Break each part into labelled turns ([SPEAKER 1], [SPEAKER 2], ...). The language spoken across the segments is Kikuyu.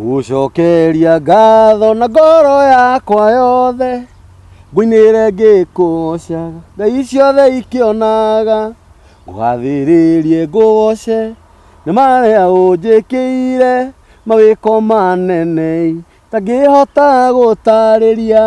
[SPEAKER 1] Ngũcokeria ngatho na ngoro yakwa yothe, ngũinĩre ngĩkũgocaga, ngai ciothe ikĩonaga. Ngũgathĩrĩrie ngũgoce, nĩ marĩa ũnjĩkĩire, mawĩko manene itangĩhota gũtarĩria.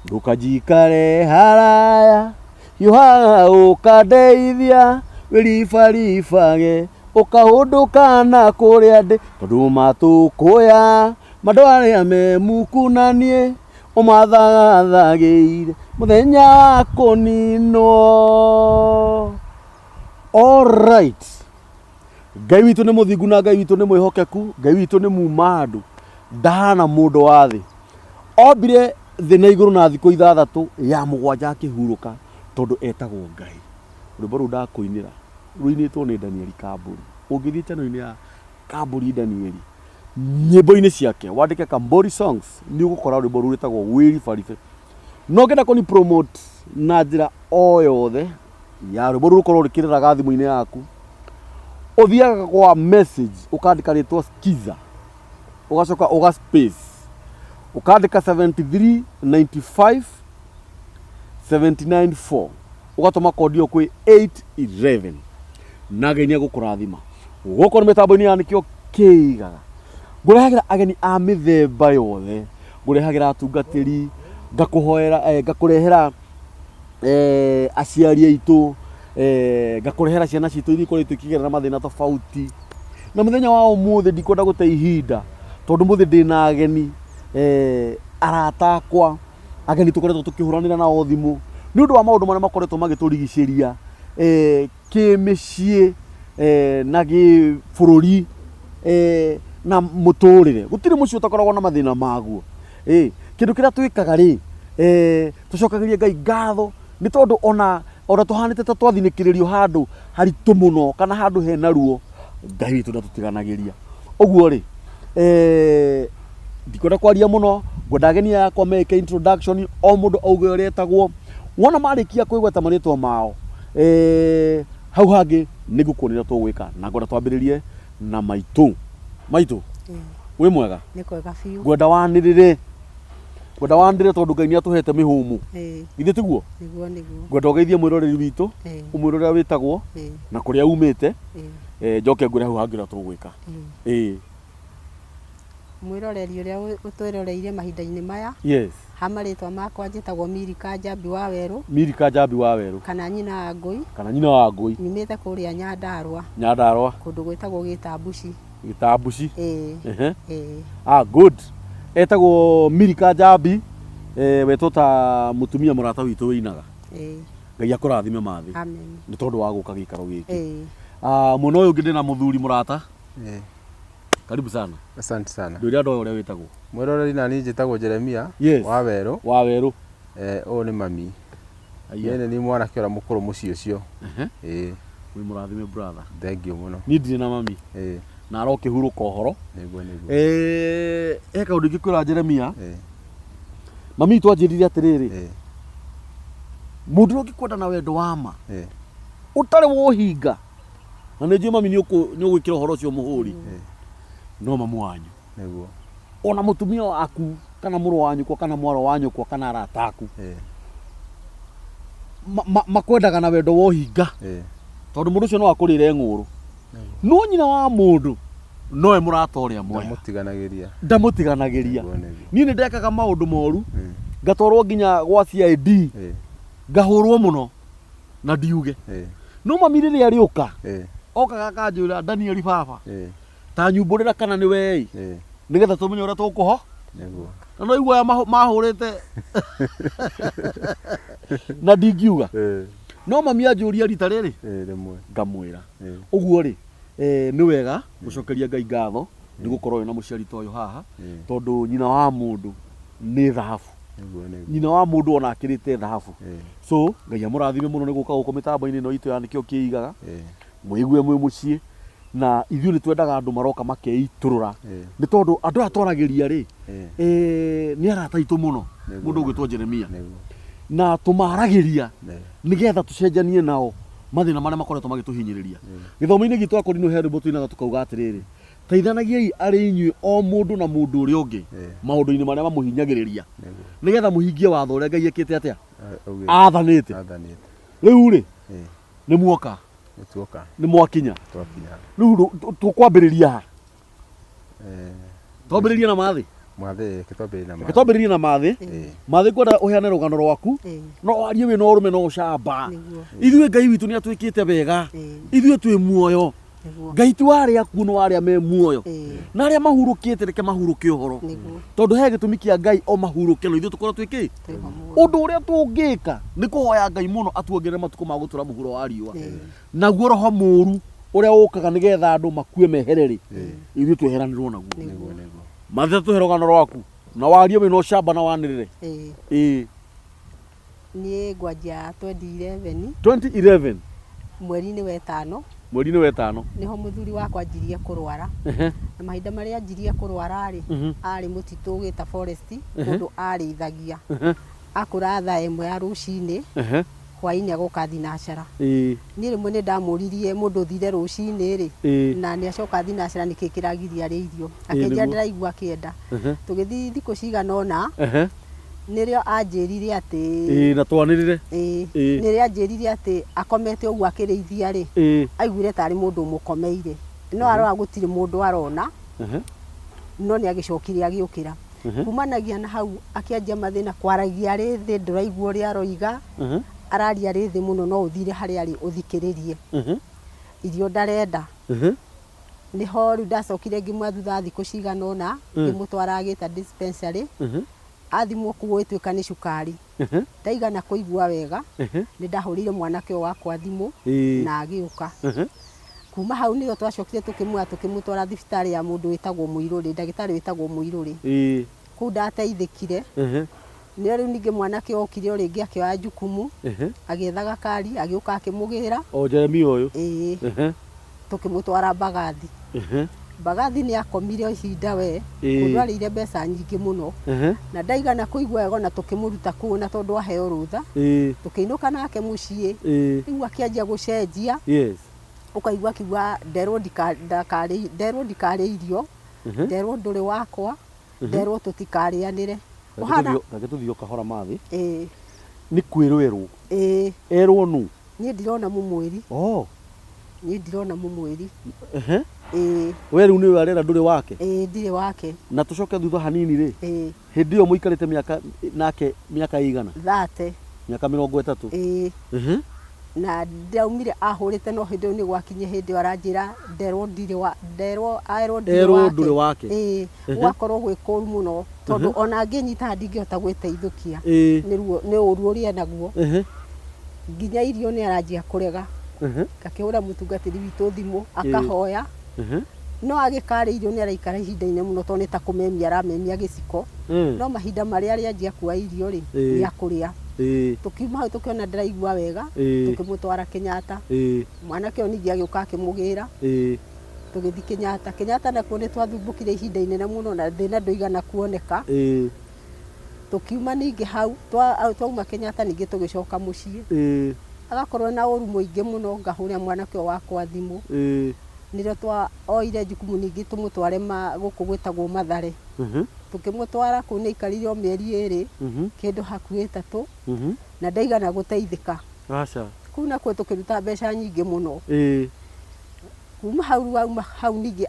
[SPEAKER 1] Ndũkanjikare haraya, hiũhaga ũkandeithia, wĩribaribage ũkahũndũka na kũrĩa ndĩ, tondũ matũkũya ma andũ arĩa me muku na niĩ ũmathagathagĩire mũthenya wa kũninwo. Alright. Ngai witũ nĩ mũthingu na Ngai witũ nĩ mwĩhokeku, Ngai witũ nĩ muma andũ, ndahana mũndũ wa thĩ. Ombire thĩ na igũrũ na thikũ ithathatũ, ya mũgwanja akĩhurũka tondũ etagwo Ngai. Rwĩmbo rũu ndakũinĩra rũinĩtwo nĩ Daniel Kambũri. Ũngĩthiĩ channel-inĩ ya Kambũri Daniel, nyĩmbo-inĩ ciake wandĩke Kambũri Songs nĩ ũgũkora rwĩmbo rũu rwĩtagwo Wĩribaribe. Na ũngĩenda kũni promote na njĩra o yothe ya rwĩmbo rũu rũkorwo rũkĩrĩraga thimũ-inĩ yaku, ũthiaga kwa message ũkandĩka rĩtwa Skiza, ũgacoka ũga space, ũkandĩka 73 95 794 ũgatũma kondi ĩyo kwĩ 811 na Ngai nĩ egũkũrathima. Gũkũ nĩ mĩtambo-inĩ ya Nĩkĩo Kĩigaga. Ngũrehagĩra ageni a mĩthemba yothe, ngũrehagĩra atungatĩri, ngakũhoera, ngakũrehera aciari aitũ, ngakũrehera ciana citũ iria ikoretwo ikĩgerera mathĩna tofauti. Na mũthenya wa ũmũthĩ ndikwenda gũte ihinda tondũ ũmũthĩ ndĩna ageni arata akwa, ageni tũkoretwo tũkĩhũranĩra nao thimũ nĩ ũndũ wa maũndũ marĩa makoretwo magĩtũrigicĩria kĩmĩciĩ na gĩbũrũri na mũtũrĩre. Gũtirĩ mũciĩ ũtakoragwo na mathĩna maguo. Kĩndũ kĩrĩa twĩkaga rĩ, tũcokagĩria Ngai ngatho nĩ tondũ ona ona tũhanĩte ta twathinĩkĩrĩrio handũ haritũ mũno kana handũ hena ruo, Ngai witũ ndatũtiganagĩria. Ũguo rĩ, ndikwenda kwaria mũno, ngwenda ageni aya akwa meke introduction, o mũndũ auge ũrĩa etagwo. Wona marĩkia kwĩgweta marĩtwa mao, hau hangĩ nĩ ngũkuonia ũrĩa tũgwĩka na ngwenda twambĩrĩrie na maitũ. Maitũ, wĩ mwega?
[SPEAKER 2] Nĩ kwega biũ.
[SPEAKER 1] Ngwenda wanĩrĩre, ngwenda wanĩrĩre tondũ Ngai nĩ atũhete mĩhũmũ. Githĩ tiguo?
[SPEAKER 2] Nĩguo nĩguo.
[SPEAKER 1] Ngwenda ũgeithie mwĩroreri witũ, ũmwĩre ũrĩa wĩtagwo na kũrĩa umĩte, njoke ngwĩre hau hangĩ ũrĩa tũgwĩka. Ĩĩ.
[SPEAKER 2] Mwĩroreri ũrĩa ũtwĩroreire mahinda-inĩ maya.
[SPEAKER 1] Yes.
[SPEAKER 2] Ha marĩtwa makwa njĩtagwo Milika Njambi wa Werũ.
[SPEAKER 1] Milika Njambi wa Werũ.
[SPEAKER 2] Kana nyina wa Ngũi.
[SPEAKER 1] Kana nyina wa Ngũi.
[SPEAKER 2] Nyumĩte kũrĩa Nyandarũa.
[SPEAKER 1] Nyandarũa.
[SPEAKER 2] Kũndũ gwĩtagwo Gĩtambuci.
[SPEAKER 1] Gĩtambuci.
[SPEAKER 2] Ĩĩ.
[SPEAKER 1] Ehe.
[SPEAKER 2] Ĩĩ.
[SPEAKER 1] Ah, good. Etagwo Milika Njambi, wetwo ta mũtumia mũrata witũ wĩinaga.
[SPEAKER 2] Ĩĩ.
[SPEAKER 1] Ngai akũrathime mathĩ.
[SPEAKER 2] Amen.
[SPEAKER 1] Nĩ tondũ wa gũka gĩikaro gĩkĩ.
[SPEAKER 2] Ĩĩ.
[SPEAKER 1] Ah, mwena ũyũ ũngĩ ndĩna mũthuri mũrata.
[SPEAKER 3] Ĩĩ.
[SPEAKER 1] Karibu sana.
[SPEAKER 3] Asante sana.
[SPEAKER 1] Ndwĩre andũ aya ũrĩa wĩtagwo.
[SPEAKER 3] Mwĩroreri nani njĩtagwo Jeremia
[SPEAKER 1] Yes.
[SPEAKER 3] wa Werũ.
[SPEAKER 1] Wa Werũ.
[SPEAKER 3] Ũyũ nĩ mami.
[SPEAKER 1] Aya.
[SPEAKER 3] Niĩ nĩ niĩ mwanake ũrĩa mũkũrũ mũciĩ ũcio.
[SPEAKER 1] Ehe.
[SPEAKER 3] Ĩĩ.
[SPEAKER 1] Wĩ mũrathime brother.
[SPEAKER 3] Thank you mũno.
[SPEAKER 1] Niĩ ndirĩ na mami.
[SPEAKER 3] Ĩĩ.
[SPEAKER 1] Na arokĩhurũka ũhoro.
[SPEAKER 3] Nĩguo nĩguo.
[SPEAKER 1] He kaũndũ ingĩkwĩra Jeremia.
[SPEAKER 3] Ĩĩ.
[SPEAKER 1] Mami witũ anjĩrire atĩrĩrĩ.
[SPEAKER 3] Ĩĩ.
[SPEAKER 1] Mũndũ ũrĩa ũngĩkwenda na wendo wa ma.
[SPEAKER 3] Ĩĩ.
[SPEAKER 1] Ũtarĩ wa ũhinga. Na nĩ njũĩ mami nĩ ũgwĩkĩra ũhoro ũcio mũhũri. No mamu wanyu.
[SPEAKER 3] Nĩguo.
[SPEAKER 1] Ona mũtumia waku kana mũrũ wa nyũkwa kana mwarĩ wa nyũkwa kana arata aku. Makwendaga na wendo wa ũhinga. Tondũ mũndũ ũcio no akũrĩre ng'ũrũ. No nyina wa mũndũ nowe mũrata ũrĩa mwega.
[SPEAKER 3] Ndamũtiganagĩria.
[SPEAKER 1] Ndamũtiganagĩria.
[SPEAKER 3] Nĩguo nĩguo.
[SPEAKER 1] Niĩ nĩ ndekaga maũndũ moru, ngatwarwo nginya gwa CID, ngahũrwo mũno na ndiuge. No mami rĩrĩa arĩũka, okaga akanjĩra Daniel baba, ta nyumbũrĩra kana nĩ we ĩ, nĩgetha tũmenye ũrĩa tũkũho.
[SPEAKER 3] Nĩguo.
[SPEAKER 1] Na no igua aya mahũrĩte na ndingiuga. No mami anjũria rita rĩrĩ,
[SPEAKER 3] Rĩmwe.
[SPEAKER 1] ngamwĩra. Ũguo rĩ, nĩ wega gũcokeria Ngai ngatho nĩ gũkorwo wĩna mũciari ta ũyũ haha, tondũ nyina wa mũndũ nĩ thahabu.
[SPEAKER 3] Nĩguo nĩguo.
[SPEAKER 1] Nyina wa mũndũ ona akĩrĩte thahabu. So Ngai amũrathime mũno nĩ gũka gũkũ mĩtambo-inĩ ĩno itũ ya Nĩkĩo Kĩigaga. Mwĩigue mwĩ mũciĩ. Na ithuĩ nĩ twendaga andũ maroka makeitũrũra. Nĩ tondũ andũ aya twaragĩria rĩ, nĩ arata aitũ mũno. Mũndũ ũgwĩtwo Jeremia. Na tũmaragĩria nĩgetha tũcenjanie nao mathĩna marĩa makoretwo magĩtũhinyĩrĩria. Gĩthomo-inĩ gitũ akorinũ he rwĩmbo tũinaga tũkauga atĩrĩrĩ, Teithanagiai arĩ inyuĩ o mũndũ na mũndũ ũrĩa ũngĩ
[SPEAKER 3] Ĩĩ.
[SPEAKER 1] maũndũ-inĩ marĩa mamũhinyagĩrĩria
[SPEAKER 3] Nĩguo.
[SPEAKER 1] nĩgetha mũhingie watho ũrĩa Ngai ekĩte atĩa
[SPEAKER 3] Augĩte.
[SPEAKER 1] athanĩte.
[SPEAKER 3] Athanĩte.
[SPEAKER 1] Rĩu rĩ
[SPEAKER 3] Ĩĩ.
[SPEAKER 1] nĩ muoka,
[SPEAKER 3] Nĩ tuoka.
[SPEAKER 1] nĩ mwakinya.
[SPEAKER 3] Twakinya.
[SPEAKER 1] Rĩu tũkwambĩrĩria ha?
[SPEAKER 3] Eh,
[SPEAKER 1] Twambĩrĩrie na Mathĩ.
[SPEAKER 3] Mwathĩ, reke twambĩrĩrie na
[SPEAKER 1] Reke
[SPEAKER 3] Mathĩ.
[SPEAKER 1] twambĩrĩrie na Mathĩ.
[SPEAKER 3] Ĩĩ.
[SPEAKER 1] Mathĩ, ngwenda ũheane rũgano rwaku.
[SPEAKER 2] Ĩĩ.
[SPEAKER 1] No warie wĩna ũrũme na ũcamba.
[SPEAKER 2] Nĩguo.
[SPEAKER 1] Ithuĩ Ngai witũ nĩ atwĩkĩte wega.
[SPEAKER 2] Ĩĩ.
[SPEAKER 1] Ithuĩ twĩ muoyo.
[SPEAKER 2] Nĩguo.
[SPEAKER 1] Ngai ti wa arĩa akuũ, nĩ wa arĩa me muoyo.
[SPEAKER 2] Ĩĩ.
[SPEAKER 1] Na arĩa mahurũkĩte reke mahurũke ũhoro.
[SPEAKER 2] Nĩguo.
[SPEAKER 1] Tondũ he gĩtũmi kĩa Ngai o mahurũke no ithuĩ tũkorwo twĩ kĩ?
[SPEAKER 2] Twĩho muoyo.
[SPEAKER 1] Ũndũ ũrĩa tũngĩka nĩ kũhoya Ngai mũno atuongerere matukũ ma gũtũra mũhuro wa riũa.
[SPEAKER 2] Ĩĩ.
[SPEAKER 1] Naguo roho mũru ũrĩa ũkaga nĩgetha andũ makue mehere rĩ,
[SPEAKER 3] Ĩĩ.
[SPEAKER 1] ithuĩ tweheranĩrwo naguo.
[SPEAKER 3] Nĩguo, nĩguo.
[SPEAKER 1] Mathĩ, tũhe rũgano rwaku na warie wĩna ũcamba na wanĩrĩre.
[SPEAKER 2] Ĩĩ.
[SPEAKER 1] Ĩĩ.
[SPEAKER 2] Niĩ ngwanjia 2011
[SPEAKER 1] 2011
[SPEAKER 2] mweri-inĩ wa ĩtano
[SPEAKER 1] mweri-inĩ wa ĩtano.
[SPEAKER 2] Nĩho mũthuri wakwa anjirie kũrwara. Na mahinda marĩa anjirie kũrwara rĩ, arĩ mũtitũ ũgĩta forest kũndũ arĩithagia. Akũra thaa 1 ya rũcinĩ, hwainĩ agoka thinacara. Niĩ rĩmwe nĩ ndamũririe, mũndũ ũthire rũcinĩ rĩ, na nĩ acoka thinacara, nĩkĩ kĩragiria arĩe irio? Akĩnjĩra ndĩraigua akĩenda. Tũgĩthiĩ thikũ cigana ũna, nĩrĩo anjĩrire atĩ
[SPEAKER 1] Ĩĩ, na twanĩrĩre.
[SPEAKER 2] Ĩĩ,
[SPEAKER 1] Ĩĩ.
[SPEAKER 2] nĩrĩo anjĩrire atĩ akomete ũguo akĩrĩithia rĩ, aiguire tarĩ mũndũ ũmũkomeire, no arora gũtirĩ mũndũ arona, no nĩ agĩcokire agĩũkĩra. Kumanagia na hau akĩanjia mathĩna kwaragia arĩ thĩ, ndũraigua ũrĩa aroiga, araria arĩ thĩ mũno, no ũthire harĩa arĩ ũthikĩrĩrie. Irio ndarenda. Nĩho rĩu ndacokire ngĩmwĩra thutha wa thikũ cigana ũna, ngĩmũtwara agĩta dispensary, athimwo kũu ĩtuĩka nĩ cukari. Ndaigana kũigua wega, nĩ ndahũrĩire mwanake ũyũ wakwa thimũ na agĩũka. Kuma hau nĩrĩo twacokire tũkĩmuoya tũkĩmũtwara thibitarĩ ya mũndũ wĩtagwo Mũirũrĩ, ndagĩtarĩ wĩtagwo Mũirũrĩ. Kũu ndateithĩkire. Nĩo rĩu ningĩ mwanake okire o rĩngĩ akĩoya jukumu, agĩetha gakari, agĩũka akĩmũgĩra.
[SPEAKER 1] O Jeremia ũyũ?
[SPEAKER 2] Ĩĩ. Tũkĩmũtwara Mbagathi. Mbagathi nĩ akomire o ihinda we, kũndũ arĩire mbeca nyingĩ mũno. Na ndaigana kũigua wega ona tũkĩmũruta kũu, na tondũ aheo rũtha, tũkĩinũka nake mũciĩ. Rĩu akĩanjia gũcenjia. Ũkaigua akiuga nderwo ndakarĩ, nderwo ndikarĩe irio, nderwo ndũrĩ wakwa, nderwo tũtikarĩanĩre. Ũhana
[SPEAKER 1] Reke tũthiĩ o kahora, Mathĩ.
[SPEAKER 2] Ĩĩ.
[SPEAKER 1] Nĩ kwĩrwo erwo?
[SPEAKER 2] Ĩĩ.
[SPEAKER 1] Erwo nũ?
[SPEAKER 2] Niĩ ndirona mũmwĩri.
[SPEAKER 1] Oh.
[SPEAKER 2] Niĩ ndirona mũmwĩri. Ĩĩ.
[SPEAKER 1] We rĩu nĩwe arera ndũrĩ wake?
[SPEAKER 2] Ĩĩ, ndirĩ wake.
[SPEAKER 1] Na tũcoke thutha hanini rĩ,
[SPEAKER 2] Ĩĩ.
[SPEAKER 1] hĩndĩ ĩyo mũikarĩte mĩaka nake mĩaka ĩigana?
[SPEAKER 2] 30.
[SPEAKER 1] Mĩaka 30.
[SPEAKER 2] Ĩĩ. Na ndaumire ahũrĩte, no hĩndĩ ĩyo nĩ gwakinye hĩndĩ ĩyo aranjĩra nderwo ndirĩ wa, nderwo aerwo ndirĩ
[SPEAKER 1] Erwo
[SPEAKER 2] wake.
[SPEAKER 1] ndũrĩ wake.
[SPEAKER 2] Ĩĩ. Gũgakorwo gwĩ kũru mũno tondũ ona angĩnyita ndingĩhota gwĩteithũkia. Nĩ ruo, nĩ ũru ũrĩa enaguo. Nginya irio nĩ aranjia kũrega. Ngakĩhũra mũtungatĩri witũ thimũ akahoya. No agĩkarĩa irio nĩ araikara ihinda inene mũno tondũ nĩ ta kũmemia aramemia gĩciko. No mahinda marĩa arĩanjia kuoya irio rĩ, nĩ akũrĩa. Tũkiuma hau tũkĩona ndĩraigua wega, tũkĩmũtwara Kenyatta. Mwanake ũyũ ningĩ agĩũka akĩmũgĩra. Tũgĩthiĩ Kenyatta. Kenyatta nakuo nĩ twathumbũkire ihinda inene mũno na thĩna ndũigana kuoneka. Tũkiuma ningĩ hau, twauma Kenyatta ningĩ tũgĩcoka mũciĩ. Agakorwo na ũru mũingĩ mũno, ngahũrĩra mwanake ũyũ wakwa thimũ. Nĩrĩo twaoire jukumu ningĩ tũmũtware gũkũ gwĩtagwo Mathare. Tũkĩmũtwara kũu nĩ aikarire o mĩeri 2, kĩndũ hakuhĩ 3, na ndaigana gũteithĩka.
[SPEAKER 1] Aca.
[SPEAKER 2] Kũu nakuo tũkĩruta mbeca nyingĩ mũno. Kuma hau rĩu auma hau ningĩ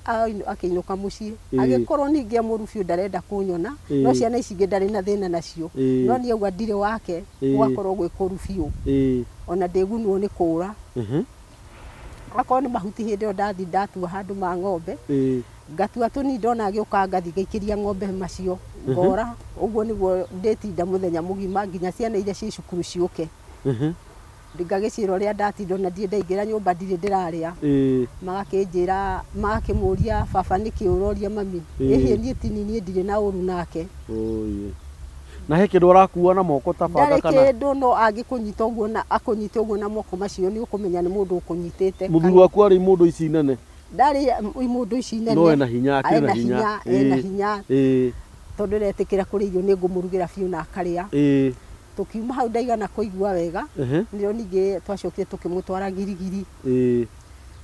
[SPEAKER 2] akĩinũka mũciĩ. Agĩkorwo ningĩ e mũru biũ ndarenda kũnyona, no ciana ici ingĩ ndarĩ na thĩna nacio. No niĩ auga ndirĩ wake, gũgakorwo gwĩ kũru biũ. Ona ndĩgunwo nĩ kũra. Akorwo nĩ mahuti hĩndĩ ĩyo ndathi ndatua handũ ma ng'ombe, ngatua tũnini, ndona agĩũka ngathi ngaikĩria ng'ombe macio, ngora. Ũguo nĩguo ndĩtinda mũthenya mũgima nginya ciana iria ciĩ cukuru ciũke. Ngagĩciĩra ũrĩa ndatinda, ona ndirĩ ndaingĩra nyũmba, ndirĩ ndĩrarĩa. Magakĩnjĩra, magakĩmũria, baba nĩkĩ ũroria mami? Ĩhĩ, niĩ tini, niĩ ndirĩ na ũru nake.
[SPEAKER 1] Oye. Na he kĩndũ arakua na moko ta banga
[SPEAKER 2] Ndarĩ
[SPEAKER 1] kana?
[SPEAKER 2] kĩndũ, no angĩkũnyita ũguo na akũnyite ũguo na moko macio, nĩ ũkũmenya nĩ mũndũ ũkũnyitĩte.
[SPEAKER 1] Mũthuri waku arĩ mũndũ ici nene?
[SPEAKER 2] Ndarĩ mũndũ ici nene.
[SPEAKER 1] No ena hinya, akĩrĩ na
[SPEAKER 2] Ena
[SPEAKER 1] hinya.
[SPEAKER 2] hinya, ena hinya. Tondũ ndetĩkĩra kũrĩa irio nĩ ngũmũrugĩra biũ na akarĩa. Tũkiuma hau ndaigana kũigua wega, nĩrĩo ningĩ twacokire tũkĩmũtwara Girigiri.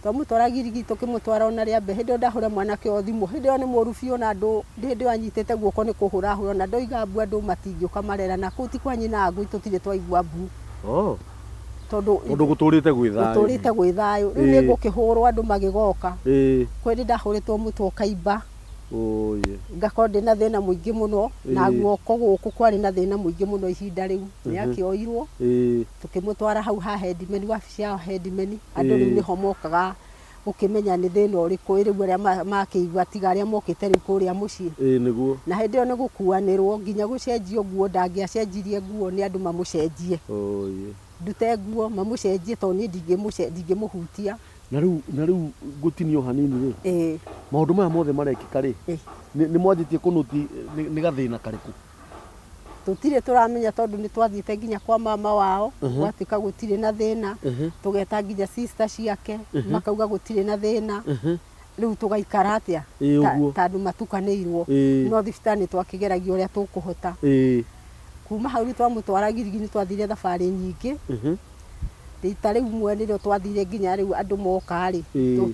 [SPEAKER 2] Twamũtwara Gilgil tũkĩmũtwara ona rĩa mbere, hĩndĩ ĩyo ndahũra mwanake ũyũ thimũ, hĩndĩ ĩyo nĩ mũru biũ na andũ, hĩndĩ ĩyo anyitĩte guoko nĩ kũhũra ahũra, na ndoiga mbu andũ matingĩũka marera, na kũu ti kwa nyina wa ngui tũtirĩ twaigua mbu.
[SPEAKER 1] Oh.
[SPEAKER 2] Tondũ
[SPEAKER 1] Tondũ gũtũrĩte gwĩ thayũ.
[SPEAKER 2] Gũtũrĩte gwĩ thayũ. Rĩu nĩ ngũkĩhũrwo andũ magĩgoka. Kwĩ hĩndĩ ndahũrĩtwo mũtwe ũkaimba.
[SPEAKER 1] Ũũi.
[SPEAKER 2] Ngakorwo ndĩ na thĩna mũingĩ mũno, na guoko gũkũ kwarĩ na thĩna mũingĩ mũno ihinda rĩu. Nĩ akĩoirwo, tũkĩmũtwara hau ha headman, wabici ya headman, andũ rĩu nĩho mokaga gũkĩmenya nĩ thĩna ũrĩkũ, ĩ rĩu arĩa makĩigua tiga arĩa mokĩte rĩu kũrĩa mũciĩ.
[SPEAKER 1] Ĩĩ nĩguo.
[SPEAKER 2] Na hĩndĩ ĩyo nĩ gũkuanĩrwo, nginya gũcenjio nguo, ndangĩacenjirie nguo nĩ andũ mamũcenjie.
[SPEAKER 1] Ũũi.
[SPEAKER 2] Ndute nguo mamũcenjie tondũ niĩ ndingĩmũhutia.
[SPEAKER 1] Na rĩu na rĩu ngũtinio hanini rĩ,
[SPEAKER 2] Ĩĩ.
[SPEAKER 1] maũndũ maya mothe marekĩka rĩ,
[SPEAKER 2] Ĩĩ.
[SPEAKER 1] nĩ mwanjĩtie kũnũti nĩ gathĩna karĩkũ?
[SPEAKER 2] Tũtirĩ tũramenya tondũ nĩ twathiĩte nginya kwa mama wao, gwatuĩka gũtirĩ na thĩna, tũgeta nginya sister ciake, makauga gũtirĩ na thĩna, rĩu tũgaikara atĩa
[SPEAKER 1] Ĩĩ ũguo.
[SPEAKER 2] ta andũ matukanĩirwo,
[SPEAKER 1] Ĩĩ.
[SPEAKER 2] no thibitarĩ nĩ twakĩgeragia ũrĩa tũkũhota.
[SPEAKER 1] Ĩĩ.
[SPEAKER 2] Kuma hau rĩu twamũtwara Gilgil nĩ twathire thabarĩ nyingĩ, Rita rĩu mwe nĩrĩo twathire nginya rĩu andũ moka rĩ,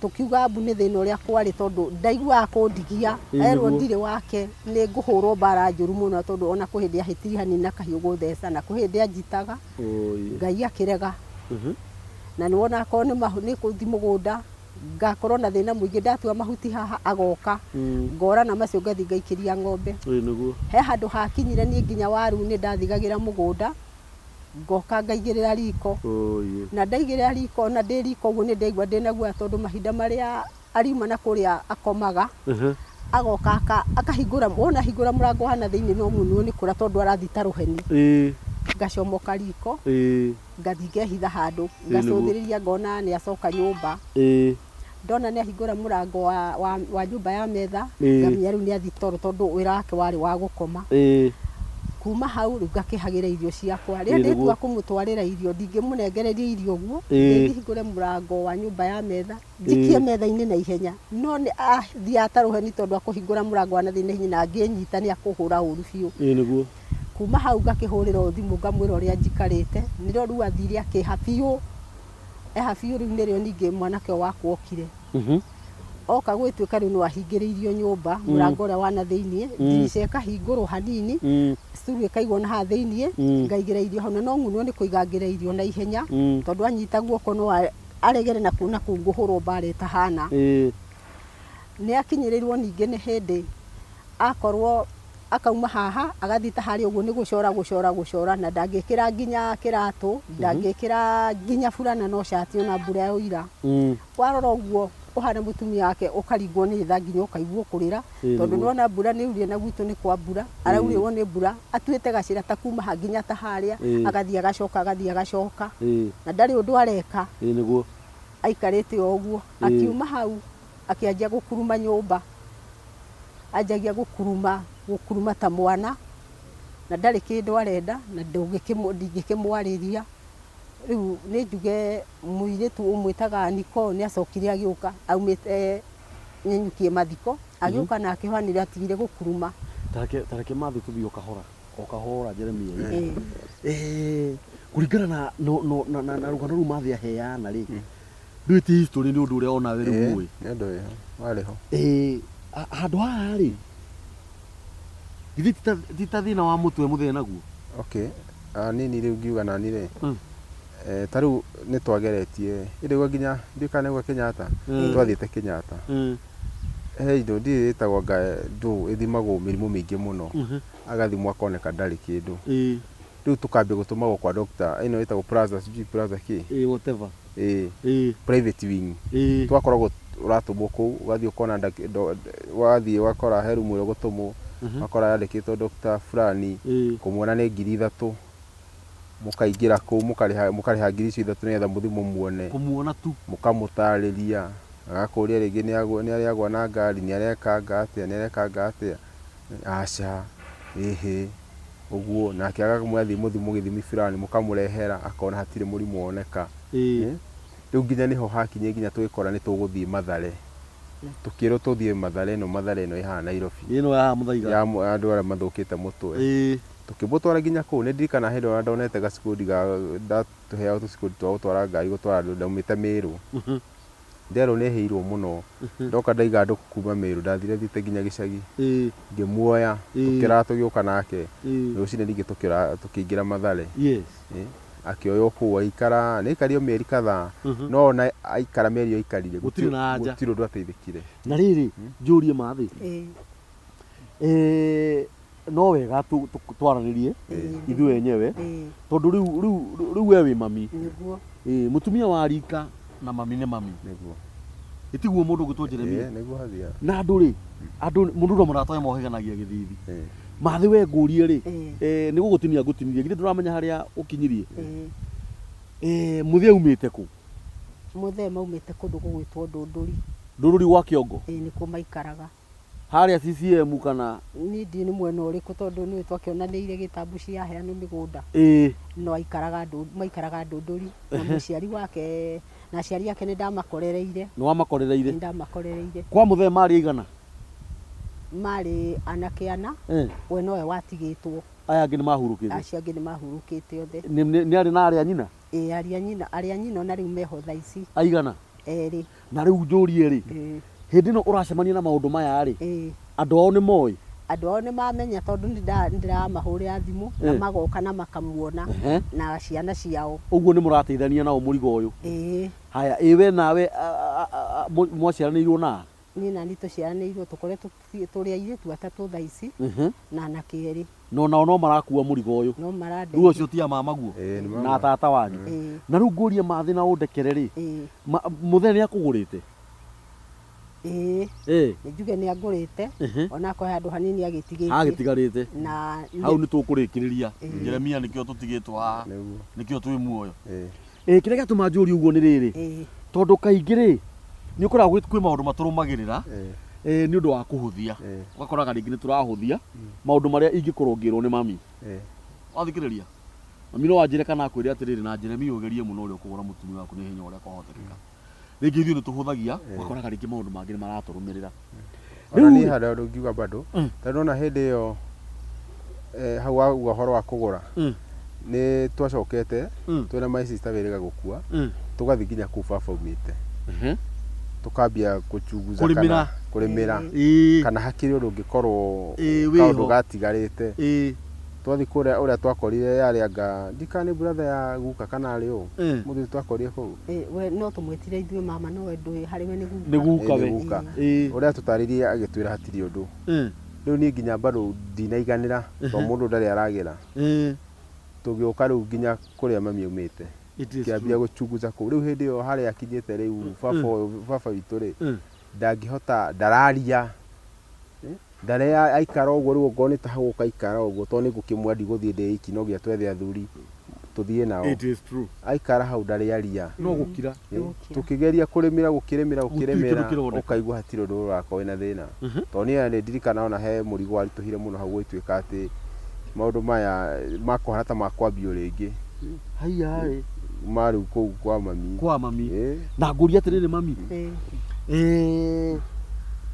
[SPEAKER 2] tũkiuga mbu nĩ thĩna ũrĩa kwarĩ tondũ ndaiguaga kũndigia, erwo ndirĩ wake nĩ ngũhũrwo mbara njũru mũno tondũ ona kwĩ hĩndĩ ahĩtirie hanini na kahiũ gũtheca na kwĩ hĩndĩ anjitaga, Ngai akĩrega. Na nĩ wona akorwo nĩ gũthiĩ mũgũnda ngakorwo na thĩna mũingĩ ndatua mahuti haha agoka, ngora na macio ngathiĩ ngaikĩria ng'ombe. He handũ hakinyire niĩ nginya waru nĩ ndathigagĩra mũgũnda. Ngoka ngaigĩrĩra riko.
[SPEAKER 1] Ũũi.
[SPEAKER 2] Na ndaigĩrĩra riko ona ndĩ riko ũguo nĩ ndaigua ndĩna guoya tondũ mahinda marĩa ariuma na kũrĩa akomaga, agoka akahingũra, wona ahingũra mũrango wa na thĩinĩ no munwo nĩ kũra tondũ arathiĩ ta rũheni. Ngacomoka riko, ngathiĩ ngehitha handũ, ngacũthĩrĩria ngona nĩ acoka nyũmba. Ndona nĩ ahingũra mũrango wa, wa, wa nyũmba ya metha, ngamenya rĩu nĩ athiĩ toro tondũ wĩra wake warĩ wa gũkoma. Kuma hau rĩu ngakĩhagĩra irio ciakwa. Rĩrĩa ndĩtua kũmũtwarĩra irio, ndingĩmũnengereria irio ũguo, ndĩhingũre mũrango wa nyũmba ya metha, njikie metha-inĩ na ihenya. No nĩ athiaga ta rũheni tondũ akũhingũra mũrango wa na thĩinĩ na ihenya na angĩnyita nĩ akũhũra ũru biũ.
[SPEAKER 1] Ĩĩ nĩguo.
[SPEAKER 2] Kuma hau ngakĩhũrĩra o thimũ ngamwĩra ũrĩa njikarĩte, nĩrĩo rĩu athire akĩha biũ. Eha biũ rĩu nĩrĩo ningĩ mwanake ũyũ wakwa okire. Oka gũgĩtuĩka rĩu no ahingĩrĩirio nyũmba, mũrango ũrĩa wa na thĩiniĩ, ndirica ĩkahingũrwo hanini, sturu ĩkaigwo na haha thĩiniĩ, ngaigĩra irio hau, na no ng'unwo nĩ kũiga ngĩra irio na ihenya, tondũ anyita guoko no aregere na kũu na kũu ngũhũrwo mbara ĩtahana. Nĩ akinyĩrĩirwo ningĩ nĩ hĩndĩ akorwo akauma haha agathiĩ ta harĩa ũguo nĩ gũcora gũcora gũcora na ndangĩkĩra nginya kĩratũ, ndangĩkĩra nginya burana no cati ona mbura yoira. Warora ũguo ũhana mũtumia wake ũkaringwo nĩ tha nginya ũkaigua ũkũrĩra tondũ nĩwona mbura nĩ yurire na gwitũ nĩ kwa mbura, araurĩrwo nĩ mbura atuĩte gacĩra ta kuma haha nginya ta harĩa, agathiĩ agacoka agathiĩ agacoka na ndarĩ ũndũ areka. Aikarĩte o ũguo. Akiuma hau akĩanjia gũkuruma nyũmba. Anjagia gũkuruma, gũkuruma ta mwana, na ndarĩ kĩndũ arenda, na ndingĩkĩmwarĩria. Rĩu nĩ njuge mũirĩtu ũmwĩtaga Nicole nĩ acokire agĩũka aumĩte Nanyuki mathiko, agĩũka na akĩhoya nĩ atigire gũkuruma.
[SPEAKER 1] Ta reke mathiĩ tũthiĩ o kahora, o kahora Jeremia ĩ. Ĩĩ. Kũringana na na na na rũgano rũu Mathiĩ aheana rĩ, Ndũĩ ti history nĩ ũndũ ũrĩa onawe rĩu
[SPEAKER 3] Ĩĩ,
[SPEAKER 1] ũĩ.
[SPEAKER 3] nĩ ũndũ wĩho warĩ ho.
[SPEAKER 1] Ĩĩ, handũ haha rĩ, githĩ ti ta- ti ta thĩna wa mũtwe mũthee naguo?
[SPEAKER 3] Okay, ah, nini rĩu ngiuga nani rĩ eh, ta rĩu nĩ twageretie ĩrĩgwo nginya ndiũĩ kana nĩguo Kenyatta twathiĩte Kenyatta he indo ndiũĩ ĩtagwo nga ndũ ĩthimagwo mĩrimũ mĩingĩ mũno agathimwo akoneka ndarĩ kĩndũ rĩu tũkambia gũtũmagwo kwa doctor ĩno ĩtagwo Plaza sijui Plaza kĩ
[SPEAKER 1] Ĩĩ, whatever.
[SPEAKER 3] Ĩĩ,
[SPEAKER 1] Ĩĩ.
[SPEAKER 3] private wing.
[SPEAKER 1] Ĩĩ.
[SPEAKER 3] Twakoragwo ũratũmwo kũu, ũgathiĩ ũkona wathiĩ ũgakora he rumu ĩrĩa ũgũtũmwo, ũgakora yandĩkĩtwo doctor fulani, kũmuona nĩ 3000, mũkaingĩra kũu mũkarĩha mũkarĩha 3000 nĩgetha mũthiĩ mũmuone.
[SPEAKER 1] Kũmuona tu.
[SPEAKER 3] Mũkamũtarĩria, agakũria rĩngĩ nĩ arĩ agwa na ngari, nĩ arekanga atĩa, nĩ arekanga atĩa, aca, ĩhĩ. Ũguo, nake akamwĩra thiĩ mũthimwo gĩthimi fulani, mũkamũrehera, akona hatirĩ mũrimũ woneka.
[SPEAKER 1] Ĩĩ.
[SPEAKER 3] Rĩu nginya nĩho hakinyire nginya tũgĩkora nĩ tũgũthiĩ Mathare. Tũkĩrwo tũthiĩ Mathare ĩno, Mathare ĩno ĩ haha Nairobi.
[SPEAKER 1] Ĩno ya haha Mũthaiga.
[SPEAKER 3] Ya andũ arĩa mathũkĩte mũtwe.
[SPEAKER 1] Ĩĩ.
[SPEAKER 3] Tũkĩmũtwara nginya kũu, nĩ ndirikanaga hĩndĩ ĩrĩa ndonete gacikundi ga, ndatũheagwo tũcikundi twa gũtwara ngari gũtwara andũ, ndaumĩte Mĩrũ. Nderwo nĩ ehĩirwo mũno. Ndoka ndaiga andũ kuma Meru, ndathire thiĩte nginya gĩcagi. Ngĩmuoya, tũkĩrara tũgĩũka nake. Rũcinĩ ningĩ tũkĩra tũkĩingĩra Mathare.
[SPEAKER 1] Yes.
[SPEAKER 3] Akĩoywo kũu agĩikara, nĩ aikarire o mĩeri kadhaa, no ona aikara mĩeri ĩyo aikarire,
[SPEAKER 1] Gũtirĩ na anja.
[SPEAKER 3] gũtirĩ ũndũ ateithĩkire.
[SPEAKER 1] Na rĩrĩ, njũrie Mathĩ, no wega twaranĩrie ithuĩ enyewe, tondũ rĩu rĩu rĩu we wĩ mami.
[SPEAKER 2] Nĩguo.
[SPEAKER 1] Ĩĩ, mũtumia wa rika na mami nĩ mami.
[SPEAKER 3] Nĩguo.
[SPEAKER 1] Ĩtiguo mũndũ ũgwĩtwo Jeremia.
[SPEAKER 3] Ĩĩ, nĩguo hathiaga.
[SPEAKER 1] Na andũ rĩ, andũ mũndũ no mũrata we mohĩganagia gĩthithi. Mathĩ we ngũrie rĩ, nĩ gũgũtinia ngũtinirie, githĩ ndũramenya harĩa ũkinyirie? Mũthee aumĩte kũ?
[SPEAKER 2] Mũthee maumĩte kũndũ gũgwĩtwo Ndũndũri.
[SPEAKER 1] Ndũndũri gwa Kĩongo?
[SPEAKER 2] Ĩĩ, nĩkuo maikaraga.
[SPEAKER 1] Harĩa CCM kana?
[SPEAKER 2] Niĩ ndiũĩ nĩ mwena ũrĩkũ tondũ nĩũĩ twakĩonanĩire gĩtambuci yaheanwo mĩgũnda.
[SPEAKER 1] Ĩĩ.
[SPEAKER 2] No aikaraga maikaraga Ndũndũri na mũciari wake na aciari ake nĩ ndamakorereire.
[SPEAKER 1] Nĩ wamakorereire?
[SPEAKER 2] Nĩ ndamakorereire.
[SPEAKER 1] Kwa mũthee marĩ aigana?
[SPEAKER 2] Marĩ anake ana, we nowe watigĩtwo.
[SPEAKER 1] Aya angĩ nĩ mahurũkĩte?
[SPEAKER 2] Acio angĩ nĩ mahurũkĩte othe.
[SPEAKER 1] Nĩ arĩ na arĩ a nyina?
[SPEAKER 2] Ĩĩ arĩ a nyina, arĩ a nyina ona rĩu meho thaa ici.
[SPEAKER 1] Aigana?
[SPEAKER 2] Erĩ.
[SPEAKER 1] Na rĩu njũrie rĩ, hĩndĩ ĩno ũracemania na maũndũ maya rĩ, andũ ao nĩ moĩ?
[SPEAKER 2] Andũ ao nĩ mamenya tondũ nĩ ndĩramahũrĩra thimũ na magoka na makamuona na ciana ciao.
[SPEAKER 1] Ũguo nĩ mũrateithania nao mũrigo ũyũ?
[SPEAKER 2] Ĩĩ.
[SPEAKER 1] Haya, ĩ we nawe mwaciaranĩirwo na a?
[SPEAKER 2] Niĩ na niĩ tũciaranĩirwo tũkoretwo tũrĩ airĩtu atatũ thaa ici na anake erĩ.
[SPEAKER 1] Na onao no marakua mũrigo ũyũ.
[SPEAKER 2] No marandeithia.
[SPEAKER 1] Rĩu ũcio ti a mamaguo
[SPEAKER 3] Ĩĩ, nĩ mama.
[SPEAKER 1] na tata wanyu.
[SPEAKER 2] Ĩĩ.
[SPEAKER 1] Na rĩu ngũrie mathĩ na ũndekere rĩ,
[SPEAKER 2] Ĩĩ.
[SPEAKER 1] mũthee nĩ akũgũrĩte?
[SPEAKER 2] Ĩĩ.
[SPEAKER 1] Ĩĩ.
[SPEAKER 2] Nĩ njuge nĩ angũrĩte, ona akorwo he handũ hanini agĩtigĩtie.
[SPEAKER 1] Hagĩtigarĩte.
[SPEAKER 2] Na
[SPEAKER 1] Hau nĩ tũkũrĩkĩrĩria.
[SPEAKER 2] Ĩĩ.
[SPEAKER 1] Jeremia nĩkĩo tũtigĩtwo haha.
[SPEAKER 3] Nĩguo.
[SPEAKER 1] Nĩkĩo twĩ muoyo.
[SPEAKER 3] Ĩĩ.
[SPEAKER 1] Ĩĩ, kĩrĩa gĩatũma njũrie ũguo nĩ rĩrĩ,
[SPEAKER 2] Ĩĩ.
[SPEAKER 1] tondũ kaingĩ rĩ, nĩ ũkoraga kwĩ maũndũ matũrũmagĩrĩra
[SPEAKER 3] Ĩĩ.
[SPEAKER 1] nĩ ũndũ wa kũhũthia.
[SPEAKER 3] Ĩĩ.
[SPEAKER 1] Ũgakoraga rĩngĩ nĩ tũrahũthia maũndũ marĩa ingĩkorwo ngĩrwo nĩ mami.
[SPEAKER 3] Ĩĩ.
[SPEAKER 1] Wathikĩrĩria? Mami no anjĩre kana akwĩre atĩrĩrĩ, na Jeremia ũgerie mũno ũrĩa ũkũgũra mũtumia waku na ihenya ũrĩa kwahotekeka. Rĩngĩ ithuĩ nĩ tũhũthagia, ũgakoraga rĩngĩ maũndũ mangĩ nĩ maratũrũmĩrĩra.
[SPEAKER 3] Ona
[SPEAKER 1] Rĩu
[SPEAKER 3] niĩ
[SPEAKER 1] rĩ,
[SPEAKER 3] harĩ ũndũ ngiuga bado tondũ ona hĩndĩ ĩyo hau wauga ũhoro wa kũgũra nĩ twacokete twĩna my sister wĩrĩga gũkua tũgathiĩ nginya kũu baba aumĩte tũkambia kũchunguza
[SPEAKER 1] Kũrĩmĩra.
[SPEAKER 3] kana kũrĩmĩra kana hakĩrĩ ũndũ ũngĩkorwo
[SPEAKER 1] Ĩĩ, wĩho.
[SPEAKER 3] kaũndũ gatigarĩte Twathiĩ kũrĩa ũrĩa twakorire yarĩ anga ndikana nĩ brother ya guka kana arĩ ũ mũthuri twakorire kũu.
[SPEAKER 2] Ĩ, we no tũmwĩtire ithuĩ mama no we ndũĩ harĩ we nĩ guka.
[SPEAKER 1] Nĩ guka
[SPEAKER 3] Ĩ,
[SPEAKER 1] we.
[SPEAKER 3] nĩ guka. Ũrĩa atũtarĩirie agĩtwĩra hatirĩ ũndũ. Rĩu niĩ nginya bado ndinaiganĩra tondũ mũndũ ndarĩ aragĩra. Tũgĩũka rĩu nginya kũrĩa mami aumĩte.
[SPEAKER 1] It is
[SPEAKER 3] Ngĩambia
[SPEAKER 1] true.
[SPEAKER 3] gũchunguza kũu. Rĩu hĩndĩ ĩyo harĩa akinyĩte rĩu baba ũyũ baba witũ rĩ, ndangĩhota ndararia. Ndarĩ aikara ũguo rĩu okorwo nĩ ta hau ũkaikara ũguo tondũ nĩ ngũkĩmwĩra ndigũthiĩ ndĩ iki no nginya twethe athuri tũthiĩ nao.
[SPEAKER 1] It is true.
[SPEAKER 3] Aikara hau ndarĩ aria.
[SPEAKER 1] No gũkira.
[SPEAKER 2] Gũkira.
[SPEAKER 3] Tũkĩgeria kũrĩmĩra gũkĩrĩmĩra
[SPEAKER 1] Gũtirĩ kĩndũ
[SPEAKER 3] gũkĩrĩmĩra
[SPEAKER 1] kĩroneka.
[SPEAKER 3] ũkaigua hatirĩ ũndũ ũrakorwo wĩna thĩna. Tondũ niĩ nĩ ndirikanaga ona he mũrigo waritũhire mũno hau gũgĩtuĩka atĩ maũndũ maya makũhana ta makwambio rĩngĩ.
[SPEAKER 1] Haiya ĩ.
[SPEAKER 3] Ma rĩu kũu kwa mami.
[SPEAKER 1] Kwa mami.
[SPEAKER 3] Ĩĩ.
[SPEAKER 1] Na ngũria atĩrĩrĩ mami.
[SPEAKER 2] Ĩĩ.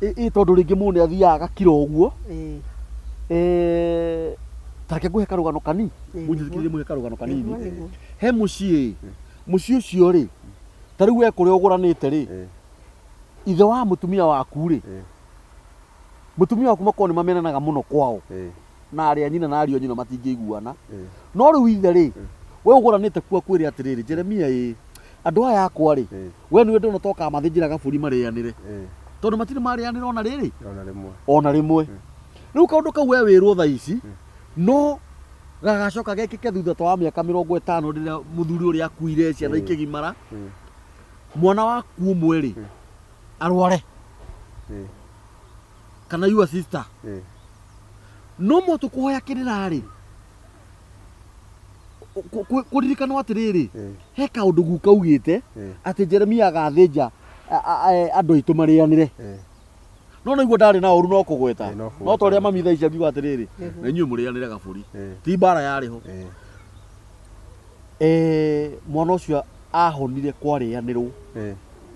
[SPEAKER 1] Ĩĩ ĩ tondũ rĩngĩ mũndũ nĩ athiaga agakira ũguo.
[SPEAKER 2] Ĩĩ.
[SPEAKER 1] Ĩĩ ta reke ngũhe karũgano kanini.
[SPEAKER 2] Ĩĩ,
[SPEAKER 1] Mũnjĩtĩkĩrie mũhe karũgano kanini.
[SPEAKER 2] Nĩguo, nĩguo.
[SPEAKER 1] He mũciĩ mũciĩ ũcio rĩ, ta rĩu we kũrĩa ũgũranĩte rĩ,
[SPEAKER 3] Ĩĩ.
[SPEAKER 1] ithe wa mũtumia waku rĩ,
[SPEAKER 3] Ĩĩ.
[SPEAKER 1] mũtumia waku makoragwo nĩ mamenanaga mũno kwao.
[SPEAKER 3] Ĩĩ.
[SPEAKER 1] Na arĩa a nyina na ariũ a nyina matingĩiguana.
[SPEAKER 3] Ĩĩ.
[SPEAKER 1] No rĩu ithe rĩ, we ũgũranĩte kuo akwĩre atĩrĩrĩ, Jeremia ĩ, andũ aya akwa rĩ,
[SPEAKER 3] Ĩĩ.
[SPEAKER 1] we nĩwe ndona ta ũkamathĩnjĩra gabũri marĩanĩre.
[SPEAKER 3] Ĩĩ.
[SPEAKER 1] Tondũ matirĩ marĩanĩra ona rĩrĩ?
[SPEAKER 3] Ona rĩmwe.
[SPEAKER 1] Ona rĩmwe. Rĩu kaũndũ kau we wĩrwo thaa ici, no gagacoka gekĩke thutha ta wa mĩaka 50 rĩrĩa mũthuri ũrĩa akuire, ciana ikĩgimara, mwana waku ũmwe rĩ, arware. Kana your sister. No mwatũ kũhoya kĩrĩra rĩ, kũririkanwo atĩrĩrĩ, he kaũndũ guka augĩte atĩ Jeremia agathĩnja andũ aitũ marĩanĩre. No naigua ndarĩ na ũru no kũgweta.
[SPEAKER 3] No kũgweta.
[SPEAKER 1] No ta ũrĩa mami thaa ici angiuga atĩrĩrĩ,
[SPEAKER 2] Nĩguo.
[SPEAKER 1] na inyuĩ mũrĩanĩre gabũri. Ti mbara yarĩ ho. Mwana ũcio ahonire kwarĩanĩrwo.